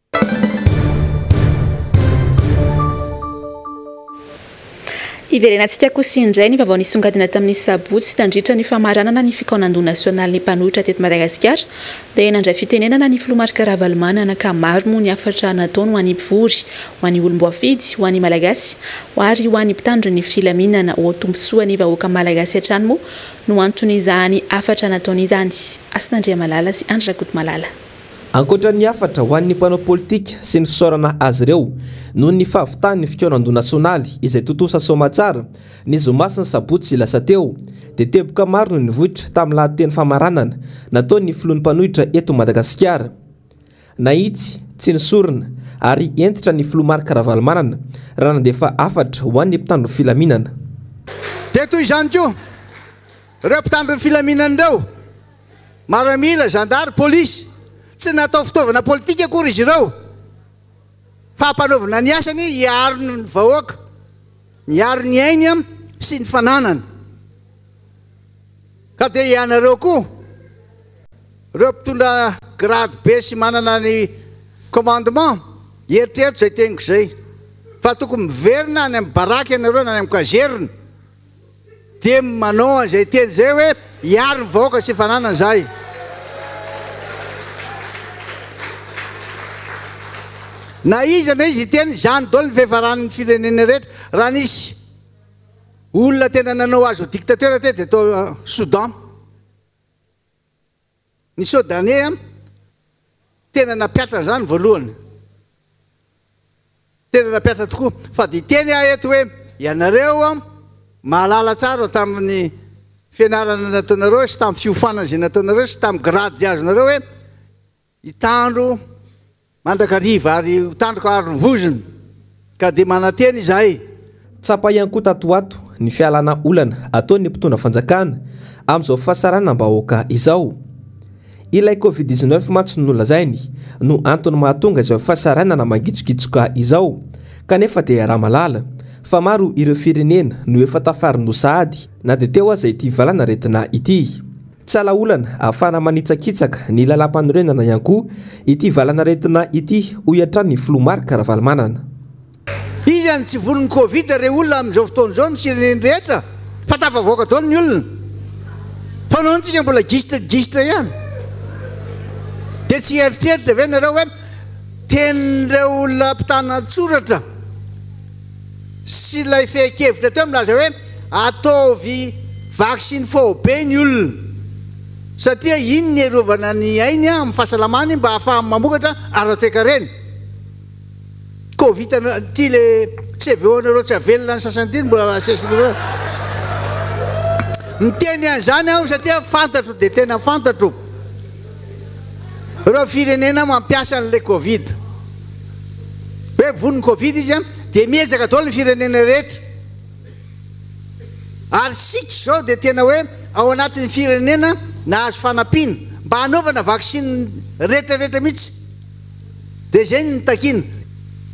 Hiverenantsika kosa indray ny vaovao nisongadina tamin'ny sabotsy nandritra ny famaranana ny fikaonandoha nasionalin'ny mpanohitra teto Madagasikara dia nandray fitenenana ny filoha Marc Ravalomanana ka maro moa ny hafatra nataony ho an'ny mpivory, ho an'ny olom-boafidy, ho an'ny Malagasy ary ho an'ny mpitandro ny filaminana. Ho tombontsoan'ny vahoaka Malagasy hatrany moa no anton'izany hafatra nataony izany. Hasina Andriamalala sy Andry Rakotomalala. Ankoatra ny hafatra ho an'ny mpanao politika sy ny fisaorana azy ireo noho ny fahavitan'ny fikaonandoha nasionaly izay tontosa soamatsara ny zoma sy ny sabotsy lasa teo dia teboka maro no nivoitra tamin'ny lahateny famaranana nataon'ny filohan'ny mpanohitra eto Madagasikara. Nahitsy, tsy nisorona ary hentitra ny filoha Marc Ravalomanana raha nandefa hafatra ho an'ny mpitandro filaminana. Dia toy izany koa ireo mpitandro ny filaminana ireo. Maramila, zandary, polisy, tsy natao fitaovana politika akory izy ireo fa ampanaovina ny asany hiaro ny vahoaka, hiaro ny ainy sy ny fananany. Ka dia ianareo koa, ireo mpitondra grade be sy manana ny commandement, eritrereto izay teniko izay, fa tokony miverina any amin'ny baraky ianareo na any amin'ny caserne, Dia manao an'izay teny izay hoe hiaro ny vahoaka sy fananany izahay. Na iza na iza hiteny, izany daholo ny fiafaran'ny firenena rehetra. Raha nisy olona tena nanao azy ho dictateur teto dia tao Soudan. Ny Sodaney tena nampiatra an'izany voalohany. Tena nampiatra tokoa. Fa dia hiteny aho eto hoe ianareo mahalala tsara tamin'ny fianarana nataonareo sy tamin'ny fiofanana izay nataonareo sy tamin'ny grade izay azonareo hoe hitandro Mandrakariva ary ho tandroka ary ho vozona, ka dia manantena izahay. Tsapa ihany koa tato ho ato ny fialana olana ataon'ny mpitondra fanjakana amin'izao fahasaranam-bahoaka izao. Ilay Covid 19 mantsy no nolazainy no antony mahatonga izao fahasaranana mangitsokitsoka izao kanefa dia raha malala fa maro ireo firenena no efa tafarindoha sahady na dia teo aza ity valanaretina ity. Tsy ala-olana ahafahana manitsakitsaka ny lalàmpanorenana ihany koa ity valanaretina ity, hoy hatrany ny filoha Marc Ravalomanana. Iza no tsy voan'ny covid re olona amin'izao fotoana izao ny firenena rehetra fa tafavoaka daholo ny olona fa noho tsika mbola gisitra gisitra ihany dia tsy hieritreritra ve nareo hoe tenin'ireo olona mpitana an-tsoratra sy ilay fehin-kevitra teo milaza hoe ataovy vaksiny faobe ny olona satria iny ny hiarovana ny ainy amin'ny fahasalamany mba hahafahany mamokatra ara-toekarena. Covid ity le CVO nareo tsy avelona ny sasany ity no mbola asesinareo. Miteny an'izany aho satria fantatro dia tena fantatro ireo firenena mampiasa an'ilay covid. Hoe voan'ny covid izy an, dia miezaka daholo ny firenena rehetra. Ary isika izao dia tena hoe ao anatin'ny firenena nahazo fanampiana mba hanaovana vaksiny rehetra rehetra mihitsy. Dia izay no takiana.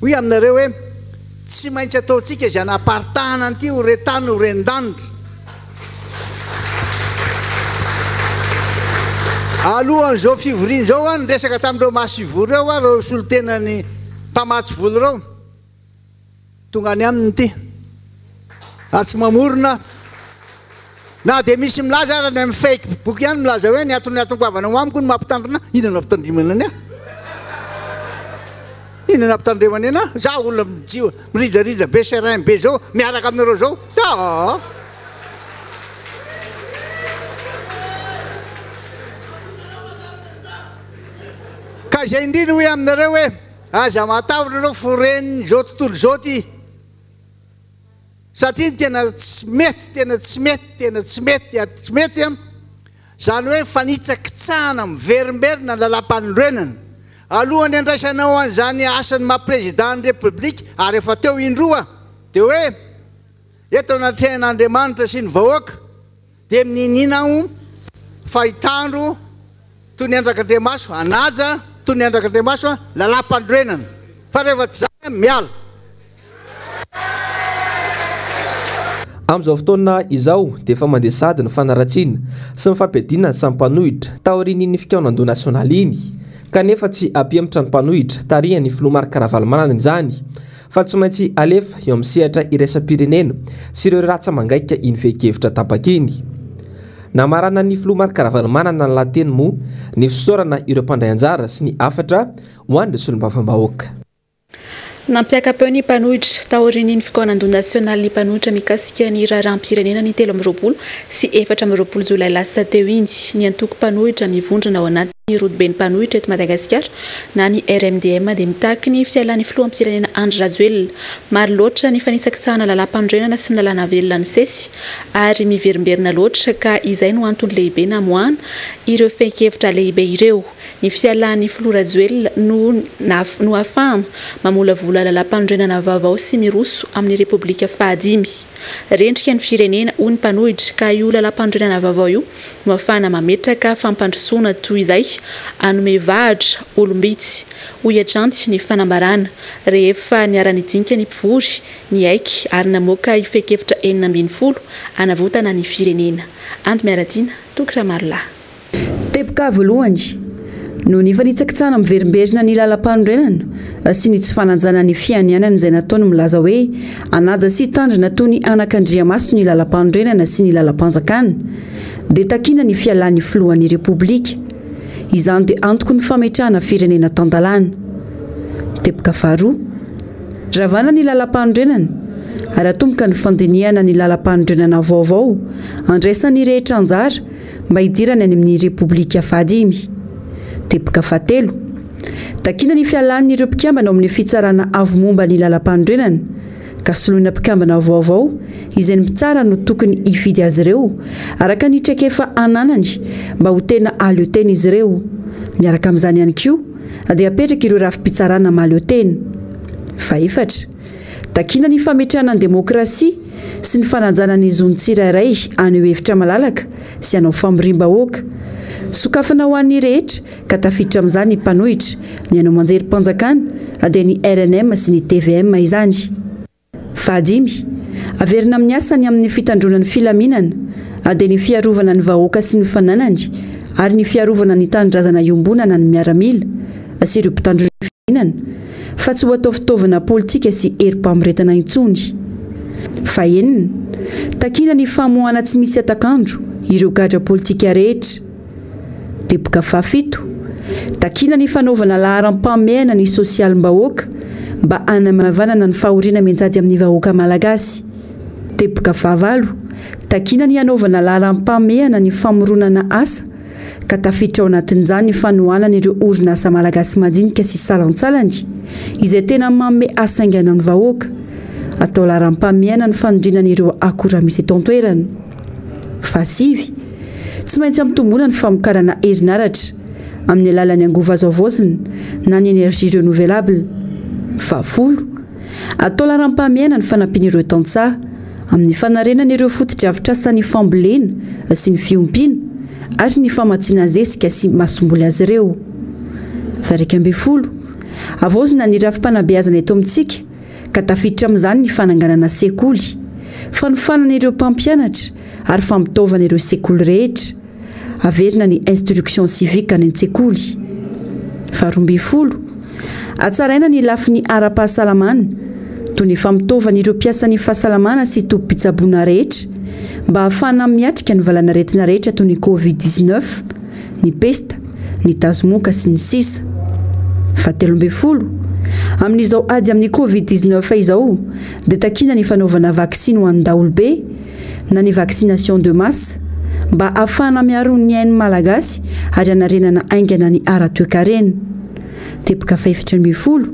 Hoy aminareo hoe, Tsy maintsy ataontsika izay hanaparitahana an'ity ho re tany ho ren-danitra. Alohan'izao fivoriana izao aho niresaka tamin'ireo masoivoho ireo aho, ireo solontenan'ny mpamatsy vola ireo. Tonga any aminy ity. Ary tsy mamorona aho. Na dia misy milaza ara ny amin'ny fake book ihany milaza hoe ny aton'ny atongoavana ho amiko no mampitandrina ahy. Inona no ampitandremana ny ahy? Inona no ampitandremana ny ahy? Za olona mijiwa, mirijarija be serein be zao, miaraka aminareo zao. Aa! Ka izay indrindra hoy aminareo hoe Aza matahotra ianao foren'izao tontolo izao ity satria ny tena tsy mety, tena tsy mety, tena tsy mety ary tsy mety an, izany hoe fanitsakitsahana miverimberina ny lalàmpanorenana. Alohan'ny handraisanao an'izany asan'ny maha président ny République ary efa teo indroa dia hoe eto anatrehan'Andriamanitra sy ny vahoaka Dia minianiana aho fa hitandro toy ny andrak'Andriamaso, hanaja toy ny andrak'Andriamaso lalàmpanorenana, fa rehefa tsy izany miala. Amin'izao fotoana izao dia efa mandeha sahady ny fanaratsiana sy ny fampiadiana ny samy mpanohitra taorian'iny fikaonandoha nasionaly iny kanefa tsy hampihemotra ny mpanohitra tarihan'ny filoha Marc Ravalomanana izany fa tsy maintsy alefa eo amin'ny sehatra iraisam-pirenena sy ireo ratsa-mangaika iny fehin-kevitra tapaka iny. Namaranan'ny filoha Marc Ravalomanana ny lahateny moa ny fisaorana ireo mpandray anjara sy ny hafatra ho an'ireo solombavambahoaka. Nampiaka-peo ny mpanohitra, taorian'iny fikaonandoha nasionalin'ny mpanohitra mikasika ny raharaham-pirenena ny 23 sy 24 jolay lasa teo iny, ny antoko mpanohitra mivondrona ao anaty Ny rodoben'ny mpanohitra eto Madagasikara na ny RMDM dia mitaky ny fialan'ny filoham-pirenena Andry Rajoelina. Maro loatra ny fanitsakitsahana lalàmpanorenana sy ny lalàna velona nisesy ary miverimberina loatra ka izay no antony lehibe namoahana ireo fehin-kevitra lehibe ireo. Ny fialan'ny filoha Rajoelina no no ahafahana mamolavola lalàmpanorenana vaovao sy miroso amin'ny Repoblika fahadimy. Rendrika ny firenena, hoy ny mpanohitra, ka io lalàmpanorenana vaovao io no ahafahana mametraka fampandrosoana toy izay hanome vahatra olom-bitsy, hoy hatrany ny fanambarana, rehefa niara-nidinika ny mpivory, niaiky ary namoaka fehin-kevitra 16 hanavotana ny firenena. Ando Miaratiana, Toky Ramarolahy. Teboka voalohany, noho ny fanitsakitsahana miverimberina ny lalampanorenana sy ny tsy fanajana ny fianianana izay nataony milaza hoe hanaja sy hitandrina toy ny anakandriamaso ny lalampanorenana sy ny lalampanjakana dia takiana ny fialan'ny filohan'ny Repoblika. Izany dia antoky ny fametrahana firenena tan-dalàna. Teboka faharoa, ravana ny lalampanorenana ary atomboka ny fandinihana ny lalampanorenana vaovao andraisan'ny rehetra anjara mba hidirany any amin'ny Repoblika fahadimy. Teboka fahatelo, takiana ny fialan'ireo mpikambana ao amin'ny Fitsarana Avo momba ny Lalampanorenana, ka soloina mpikambana vaovao izay ny mpitsara no tokony hifidy azy ireo araka ny traikefa ananany mba ho tena hahaleo tena izy ireo. Miaraka amin'izany ihany koa dia apetraka ireo rafi-pitsarana mahaleo tena. Fahefatra, takiana ny fametrahana ny demokrasia sy ny fanajana ny zon'ny tsirairay haneho hevitra malalaka sy hanao famoriam-bahoaka. Sokafana ho an'ny rehetra ka tafiditra amin'izany ny mpanohitra, ny haino aman-jerim-panjakana dia ny rnm sy ny tvm izany. Fahadimy, averina amin'ny asany amin'ny fitandroana ny filaminana, dia ny fiarovana ny vahoaka sy ny fananany ary ny fiarovana ny tanindrazana iombonana ny miaramila sy ireo mpitandro ny filaminana fa tsy ho atao fitaovana politika sy herim-pamoretana intsony. Fahenina, takiana ny famoahana tsy misy hatak'andro ireo gadra politika rehetra. Teboka fahafito, Takiana ny fanaovana laharam-pahamehana ny sosialim-bahoaka mba hanamavanana ny fahoriana mianjady amin'ny vahoaka malagasy. Teboka fahavalo, Takiana ny hanaovana laharam-pahamehana ny famoronana asa ka tafiditra ao anatin'izany ny fanohanana ireo orinasa malagasy madinika sy salantsalany izay tena manome asa haingana ny vahoaka. Atao laharam-pahamehana ny fanodinana ireo akora misy eto an-toerana. Fahasivy, Tsy maintsy ampitomboina ny famokarana herinaratra amin'ny alalan'ny angovo azo havaozina na ny énergie renouvelable. Fahafolo, Atao laharam-pahamehana ny fanampiana ireo tantsaha amin'ny fanarenana ireo fotodrafitrasan'ny fambolena sy ny fiompiana ary ny famatsiana zezika sy masomboly azy ireo. Faha-11, Havaozina ny rafi-panabeazana eto amintsika ka tafiditra amin'izany ny fananganana sekoly, fanofanana ireo mpampianatra ary fampitaovana ireo sekoly rehetra. Averina ny instruction civique any an-tsekoly. Faharoambinifolo, hatsaraina ny lafiny ara-pahasalamana, toy ny fampitaovana ireo mpiasan'ny fahasalamana sy tobim-pitsaboana rehetra mba hahafahana miatrika ny valanaretina rehetra toy ny covid 19, ny pesta, ny tazomoka sy ny sisa Fahatelo ambinifolo, amin'izao ady amin'ny covid 19 izao dia takiana ny fanaovana vaksiny ho an'ny daholobe na ny vaccination de masse mba hahafahana miaro ny ain'ny Malagasy ary hanarenana haingana ny ara-toekarena. Teboka fahefatra ambinifolo,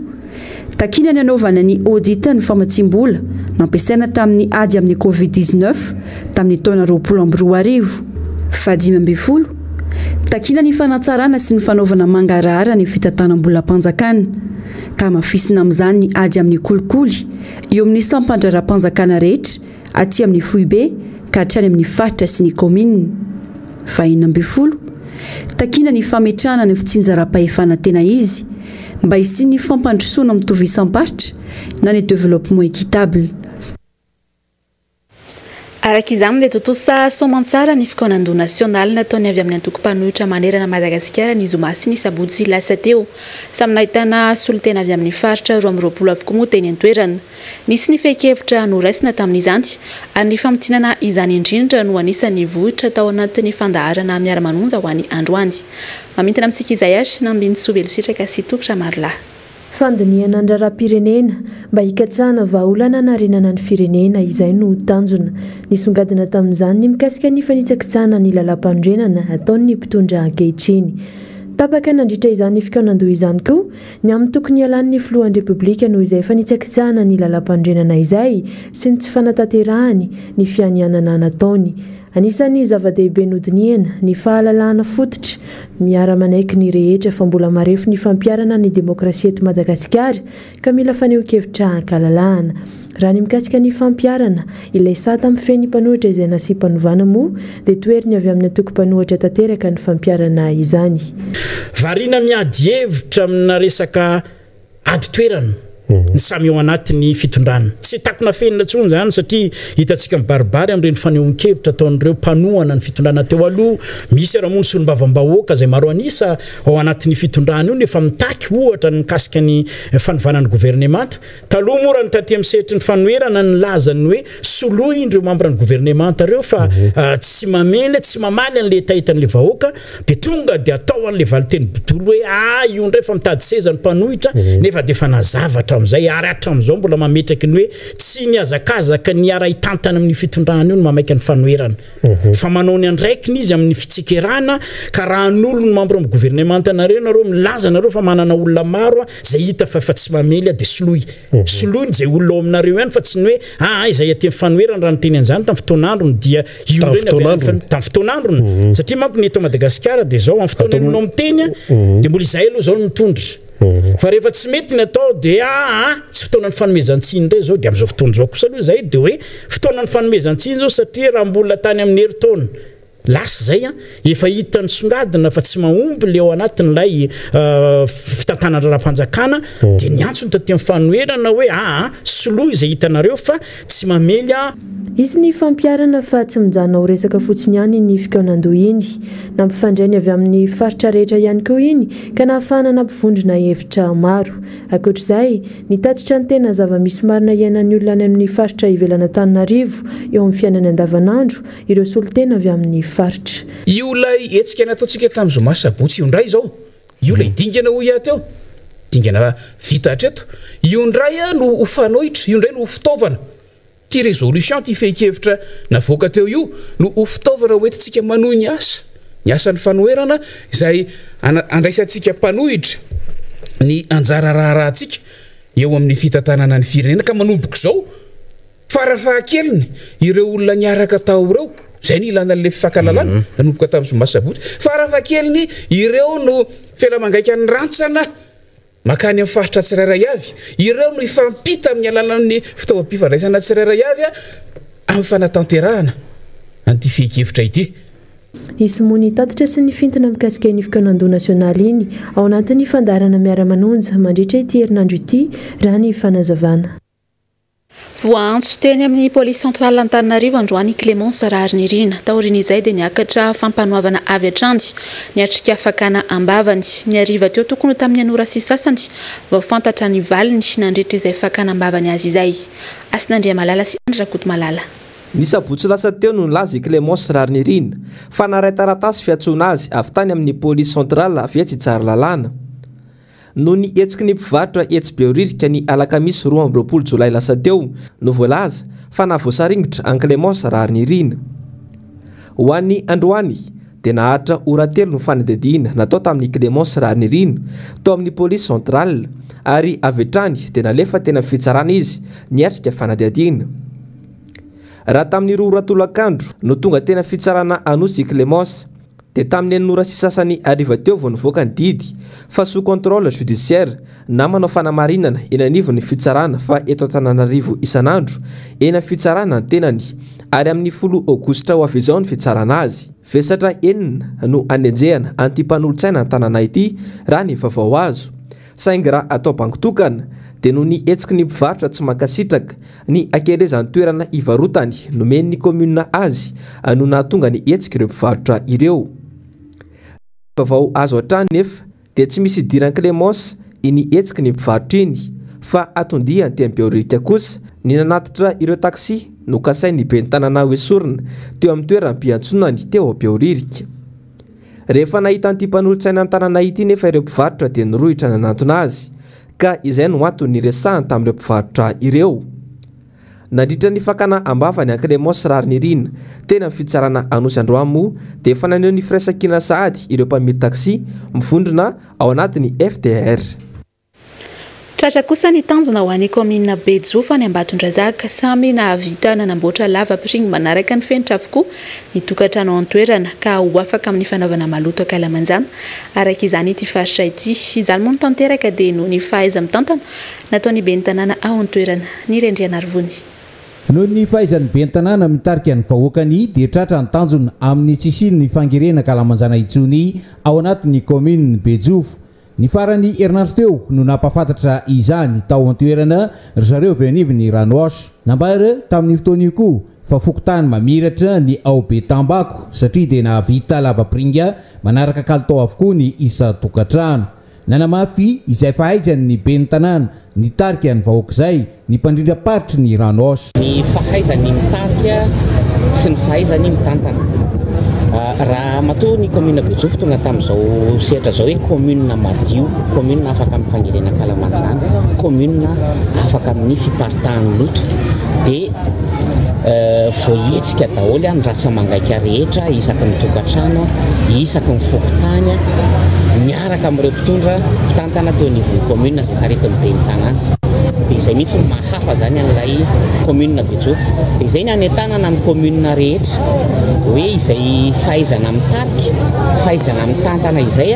Takiana ny hanaovana ny audit ny famatsiam-bola nampiasaina tamin'ny ady amin'ny Covid 19 tamin'ny taona 2020. Faha-15, Takiana ny fanatsarana sy ny fanaovana mangarahara ny fitantanam-bolam-panjakana, ka hamafisina amin'izany ny ady amin'ny kolikoly eo amin'ny sampan-draharaham-panjakana rehetra aty amin'ny foibe ka hatrany amin'ny faritra sy ny kaominina. Faha-16, Takiana ny fametrahana ny fitsinjaram-pahefana tena izy mba hisian'ny fampandrosoana mitovy isam-paritra na ny développement équitable. Araka izany dia tontosa soamantsara ny fikaonandoha nasionaly nataon'ny avy amin'ny antoko mpanohitra manerana Madagasikara ny zoma sy ny sabotsy lasa teo. Samy nahitana solontena avy amin'ny faritra 22 avokoa moa teny an-toerana. Nisy ny fehin-kevitra noraisina tamin'izany ary ny famintinana izany indrindra no anisan'ny vohitra tao anatin'ny fandaharana Miara-manonja ho an'ny androany. Mamintina amintsika izay ary Nambinintsoa Velositraka sy Toky Ramarolahy. Fandinihana ny raharaham-pirenena mba hikatsahana vahaolana hanarenana ny firenena, izay no tanjona. Nisongadina tamin'izany ny mikasika ny fanitsakitsahana ny lalàmpanorenana ataon'ny mpitondra ankehitriny. Tapaka nandritra izany fikaonandoha izany koa Ny amin'ny tokony hialan'ny filohan'ny Repoblika noho izay fanitsakitsahana ny lalàmpanorenana izay sy ny tsy fanatanterahany ny fianianana nataony. Anisan'ny zava-dehibe nodinihana ny fahalalahana fototra. Miara-manaiky ny rehetra fa mbola marefo ny fampiharana ny demokrasia eto Madagasikara ka mila fanehoan-kevitra ankalalahana. Raha ny mikasika ny fampiharana ilay sata mifehy ny mpanohitra izay nasiam-panovana moa dia toheriny avy amin'ny antoko mpanohitra tanteraka ny fampiharana izany. Variana miady hevitra amina resaka ady toerana ny samy ao anatin'ny fitondrana. Tsy takona afenina intsony izany satria hitantsika mibaribary amin'ireny fanehoan-kevitra ataon'ireo mpanohana ny fitondrana teo aloha. Misy ary moa ny solombavambahoaka izay maro an'isa ao anatin'ny fitondrana io no efa mitaky ohatra ny mikasika ny fanovana ny governemanta. Taloha moa raha ny taty amin'ny sehatry ny fanoherana nilaza ny hoe soloy ireo membre ny governemanta ireo fa tsy mamely, tsy mamaly an'ilay hetahetan'ilay vahoaka dia tonga dia atao an'ilay valinteny bidolo hoe ah io indray fa mitady seza ny mpanohitra nefa dia efa nazava hatramin'izay ary hatramin'izao mbola mametraky ny hoe tsy ny hazakazaka ny hiara-hitantana amin'io fitondrana io no mamaika ny fanoherana. Fa manao ny andraikiny izy amin'ny fitsikerana ka raha hanolo ny membre amin'ny gouvernemanta nareo nareo milaza nareo fa manana olona maro izay hita fa efa tsy mamely dia soloy. Soloy ny izay olona ao aminareo ihany fa tsy ny hoe aa izay aty amin'ny fanoherana raha niteny an'izany tamin'ny fotoan'androny dia io indray ny avy any amin'ny tamin'ny fotoan'androny. Satria manko ny eto Madagasikara dia izao amin'ny fotoana ianao miteny dia mbola izahay aloha izao no mitondra. Fa rehefa tsy mety ny atao dia aa tsy fotoanan'ny fanomezan-tsiny indray izao, dia amin'izao fotoana izao kosa aloha izahay dia hoe fotoanan'ny fanomezan-tsiny izao satria raha mbola tany amin'ny herintaona. Lasa izay an, efa hita nisongadina fa tsy mahomby le ao anatin'ilay fitantanana raharaham-panjakana dia niantso ny taty amin'ny fanoherana hoe aa soloy izay hitanareo fa tsy mamely an. Hisy ny fampiharana fa tsy mijanona ho resaka fotsiny ihany iny fikaonandoha iny. Nampifandray ny avy amin'ny faritra rehetra ihany koa iny ka nahafahana nampivondrona hevitra maro. Ankoatra izay, nitatitra ny tena zava-misy marina iainan'ny olona any amin'ny faritra ivelan'Antananarivo eo amin'ny fiainany andavanandro ireo solontena avy amin'ny faritra. Io ilay hetsika nataontsika tamin'ny zoma sy sabotsy io indray izao. Io ilay dingana hoy aho teo. Dingana vita hatreto. Io indray no ho fanoitra, io indray no ho fitaovana. Ity résolution, ity fehin-kevitra navoaka teo io no ho fitaovana ho entintsika manohy ny asa, ny asan'ny fanoherana izay andraisantsika mpanohitra ny anjara raharahantsika eo amin'ny fitantanana ny firenena ka manomboka izao farafahakeliny ireo olona niaraka tao ireo, izay no ilana an'ilay fifankahalalana nanomboka tamin'ny zoma sy sabotsy, farafahakeliny ireo no fela-mangaika ny rantsana. Mankany amin'ny faritra tsirairay avy. Ireo no hifampita amin'ny alalan'ny fitaovam-pifandraisana tsirairay avy amin'ny fanatanterahana an'ity fehin-kevitra ity. Hisy moa ny tatitra sy ny fintina mikasika iny fikaonandoha nasionaly iny ao anatin'ny fandaharana Miara-manonja mandritra ity herinandro ity, raha ny fanazavana. Voaantso teny amin'ny Police Centrale Antananarivo androany i Clémence Raharinirina. Taorian'izay dia niakatra fampanoavana avy hatrany niatrika fakana am-bavany. Ny hariva teo tokony ho tamin'ny enina ora sy sasany vao fantatra ny valiny nandritra izay fakana am-bavany azy izay. Hasina Andriamalala sy Andry Rakotomalala. Ny sabotsy lasa teo no nilaza i Clémence Raharinirina fa naharay taratasy fiantsoana azy avy tany amin'ny Police Centrale avy etsy Tsaralalàna. Noho ny hetsiky ny mpivarotra etsy Behoririka ny alakamisy 22 jolay lasa teo no voalaza fa nahavoasaringotra an'i Clémence Raharinirina. Ho an'ny androany dia naharitra ora telo ny fanadihadiana natao tamin'i Clémence Raharinirina tao amin'ny Police Centrale ary avy hatrany dia nalefa teny amin'ny fitsarana izy niatrika fanadihadiana. Raha tamin'ny 2 ora tolakandro no tonga teny amin'ny fitsarana Anosy i Clémence Dia tamin'ny enina ora sy sasany hariva teo vao nivoaka ny didy fa sous contrôle judiciaire na manao fanamarinana eny anivon'ny fitsarana fa eto Antananarivo isan'andro eny amin'ny fitsarana ny tenany ary amin'ny folo aogositra ho avy izao ny fitsarana azy. Vesatra enina no anenjehana an'ity mpanolotsaina an-tanàna ity raha ny vaovao azo. Saingy raha atao bango tokana dia noho ny hetsiky ny mpivarotra tsy mankasitraka ny hakelezan'ny toerana hivarotany nomen'ny kaominina azy no nahatonga ny hetsik'ireo mpivarotra ireo. Ny vaovao azo hatrany nefa dia tsy misy idiran'i Clémence iny hetsiky ny mpivarotra iny fa atondiany teny Behoririka kosa ny nanatitra ireo taxi nokasain'ny ben'ny tanàna hoesorina teo amin'ny toeram-piantsonany teo Behoririka. Rehefa nahita an'ity mpanolotsaina an-tanàna ity nefa ireo mpivarotra dia nirohitra nanantona azy, ka izay no antony niresahany tamin'ireo mpivarotra ireo. Nandritra ny fakana am-bavany an'i Clémence Raharinirina teny amin'ny fitsarana Anosy androany moa dia efa naneho ny firaisankina sahady ireo mpamily taxi mivondrona ao anatin'ny FTR. Tratra kosa ny tanjona ho an'ny kaominina Bejofo any Ambatondrazaka. Samy nahavita nanamboatra lava-piringa manaraka ny fenitra avokoa ny tokantrano ao an-toerana ka ho afaka amin'ny fanaovana maloto ankalamanjana araka izany ity faritra ity. Izany moa no tanteraka dia noho ny fahaiza-mitantana nataon'ny ben'ny tanàna ao an-toerana, Niry Andrianarivony. Noho ny fahaizan'ny ben'ny tanàna mitarika ny vahoakany dia tratra ny tanjona amin'ny tsy hisian'ny fangerena ankalamanjana intsony ao anatin'ny kaominina Bejofo. Ny faran'ny herinandro teo no nampahafantatra izany tao an-toerana ry zareo avy eo anivon'ny Ranowash. Nambara tamin'io fotoana io koa fa fokontany mamiratra ny ao Betambako satria dia nahavita lavapiringa manaraka kalitao avokoa ny isan-tokantrano. Nanamafy izay fahaizany ny ben'ny tanàna nitarika ny vahoaka izay ny mpandrindram-paritry ny Ranosh. Ny fahaizany mitarika sy ny fahaizany mitantana. Raha matoa ny commune Bejofo tonga tamin'izao sehatra izao hoe commune madio, commune afaka amin'ny fangerena ankalamanjana, commune afaka amin'ny fiparitahan'ny loto dia voahetsika daholo ny ratsa-mangaika rehetra isaky ny tokantrano, isaky ny fokontany, miaraka amin'ireo mpitondra mpitantana teo anivon'ny commune izay taritin'ny ben'ny tanàna. Dia izay mihitsy no maha hafa izany an'ilay commune Bejofo. Dia izay ny hanentanana ny commune rehetra hoe izay fahaizana mitarika, fahaizana mitantana izay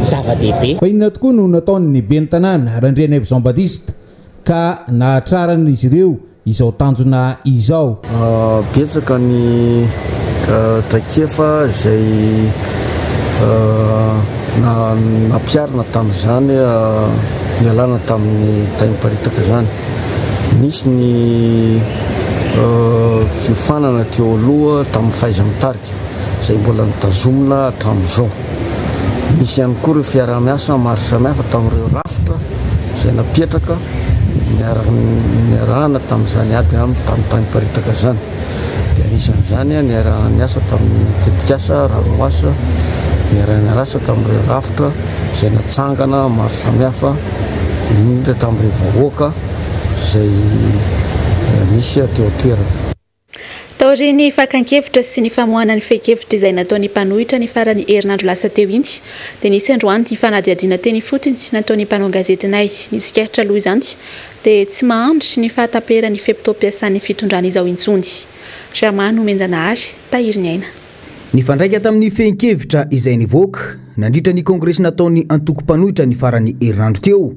zava-dehibe. Fa inona tokoa no nataon'ny ben'ny tanàna Randrianaivo Jean Baptiste ka nahatraran'izy ireo izao tanjona izao. Betsaka ny traikefa izay nampiharina tamin'izany nialana tamin'ny tay miparitaka izany. Nisy ny fiofanana teo aloha tamin'ny fahaiza-mitarika izay mbola notazomina hatramin'izao. Nisy ihany koa ireo fiaraha-miasa maro samihafa tamin'ireo rafitra izay napetraka niarahana tamin'izany ady amin'ny tamin'ny miparitaka izany. Dia anisan'izany niaraha-niasa tamin'ny tetikasa Ranoasa, niaraha-niasa tamin'ireo rafitra izay natsangana maro samihafa, indrindra tamin'ireo vahoaka izay nisy teo an-toerana. Taorian'ny fakan-kevitra sy ny famoahana ny fehin-kevitra izay nataon'ny mpanohitra ny faran'ny herinandro lasa teo iny dia nisy androany ity fanadihadiana teny ifotony nataon'ny mpanao gazetinay. Ny tsikaritra aloha izany dia tsy mahandry ny fahataperan'ny fe-potoam-piasan'ny fitondrana izao intsony. Germain Nomenjanahary, Tahiriniaina. Nifandraika tamin'ny fehin-kevitra izay nivoaka nandritra ny kongresy nataon'ny antoko mpanohitra ny faran'ny herinandro teo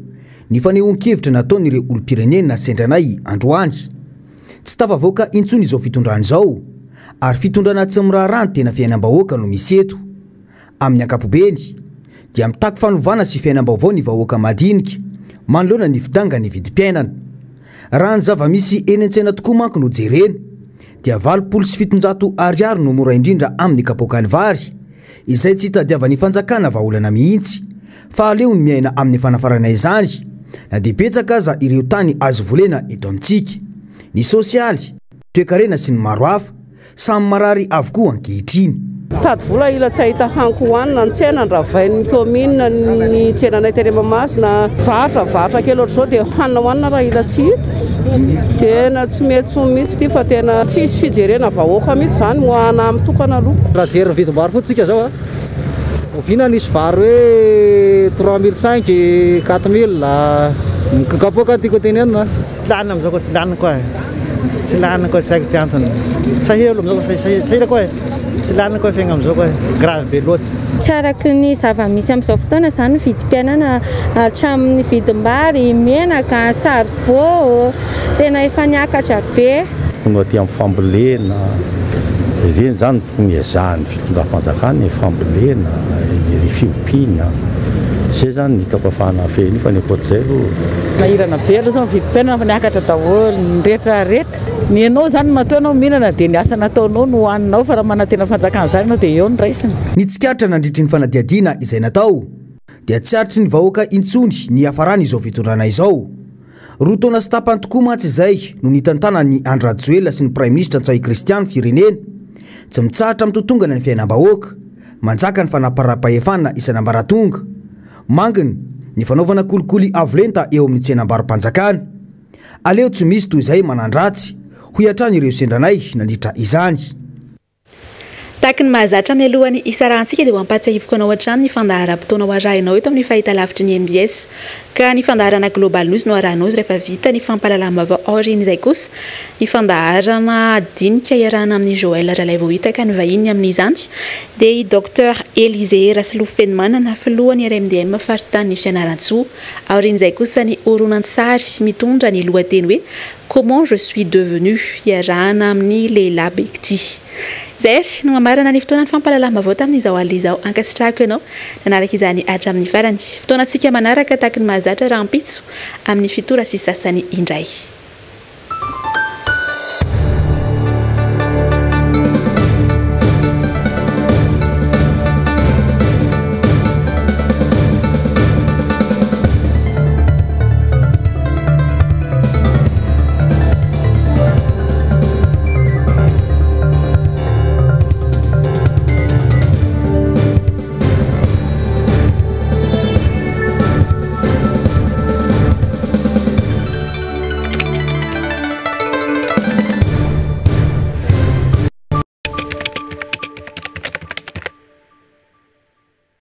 ny fanehoan-kevitra nataon'ireo olom-pirenena sendra anay androany. Tsy tafavoaka intsony izao fitondrana izao, ary fitondrana tsy miraharaha ny tena fiainam-bahoaka no misy eto. Amin'ny ankapobeny, dia mitaky fanovana sy fiainam-baovao ny vahoaka madinika, manoloana ny fidangan'ny vidim-piainana. Raha ny zava-misy eny an-tsena tokoa manko no jerena, dia 780 ariary no mora indrindra amin'ny kapoakan'ny vary, izay tsy itadiavan'ny fanjakana vahaolana mihitsy, fa aleony miaina amin'ny fanafarana izany na dia betsaka aza ireo tany azo volena eto amintsika. Ny sosialy, toekarena sy ny maro hafa, samy marary avokoa ankehitriny. Mitady vola ila tsy hahita hanko hohanina ny tsena, ndravain'ny commune ny tsenanay teny Mahamasina, varotra varotra kely ohatr'izao dia hanina hohanina raha ila tsy hita. Tena tsy mety tsony mihitsy ity fa tena tsisy fijerena vahoaka mihitsy izany ho ana mitokana aloha. Raha jery ny vidim-bary fotsiny tsika zao a, oviana nisy vary hoe 3005, 4000, ny kapoaka no tiako tenenina. Tsy lany amizao ko tsy lany koa e, tsy lany koa tsy haiko ty antony, sahira aloha amizao ko sahira koa e, tsy lany koa fiaigna amizao koa e, grave be loatsy. Tsy araky ny zava-misy amin'izao fotoana izany ny vidim-piainana hatramin'ny vidim-bary, menaka, saribô, tena efa niakatra be. Tonga aty amin'ny fambolena, ireny izany tokony hiezahan'ny fitondram-panjakana ny fambolena, ny fiompiana, izay izany no hitako ahafahana mifehy an'io fa ny ankoatr'izay aloha. Nahirana be aloha izao ny vidim-piainana fa niakatra daholo ny rehetra rehetra. Ny anao izany matoa ianao mihinana dia ny asa nataonao no hohaninao fa raha manantena fanjakana izany ianao dia eo no raisina. Ny tsikaritra nandritry ny fanadihadiana izay natao dia tsy aritry ny vahoaka intsony ny hiafaran'izao fitondrana izao. Roa taona sy tapany tokoa mantsy izay no nitantanan'i Andry Rajoelina sy ny Praiminisitra Ntsay Christian ny firenena. Tsy mitsahatra mitotongana ny fiainam-bahoaka. Manjaka ny fanaparam-pahefana isan'ambaratonga. Mangina ny fanaovana kolikoly avo lenta eo amin'ny tsenam-baro-panjakana. Aleo tsy misy toy izay manan-dratsy, hoy hatrany ireo sendra anay nandritra izany. Tahaky ny mahazatra mialohan'ny hisarahantsika dia ho ampahatsiahiviko anao hatrany ny fandaharam-potoana ho arahinao eto amin'ny fahitalavitry ny mbs. Ka ny fandaharana Global News no arahinao rehefa vita ny fampahalalam-baovao aorian'izay kosa ny fandaharana dinika iarahana amin'i Joël Ralaivohitaka ny vahiny amin'izany dia i Docteur Elysée Rasolofenomanana filohan'ny RMDM faritanin'i Fianarantsoa. Aorian'izay kosa ny horonantsary mitondra ny lohateny hoe Comment je suis devenu iarahana amin'ny lehilahy Bekty. Izay ary no mamarana ny fotoanan'ny fampahalalam-baovao tamin'izao alina izao. Ankasitrahako ianao nanaraka izany hatramin'ny farany. Fotoanantsika manaraka tahaky ny mahazatra rahampitso amin'ny fito ora sy sasany indray.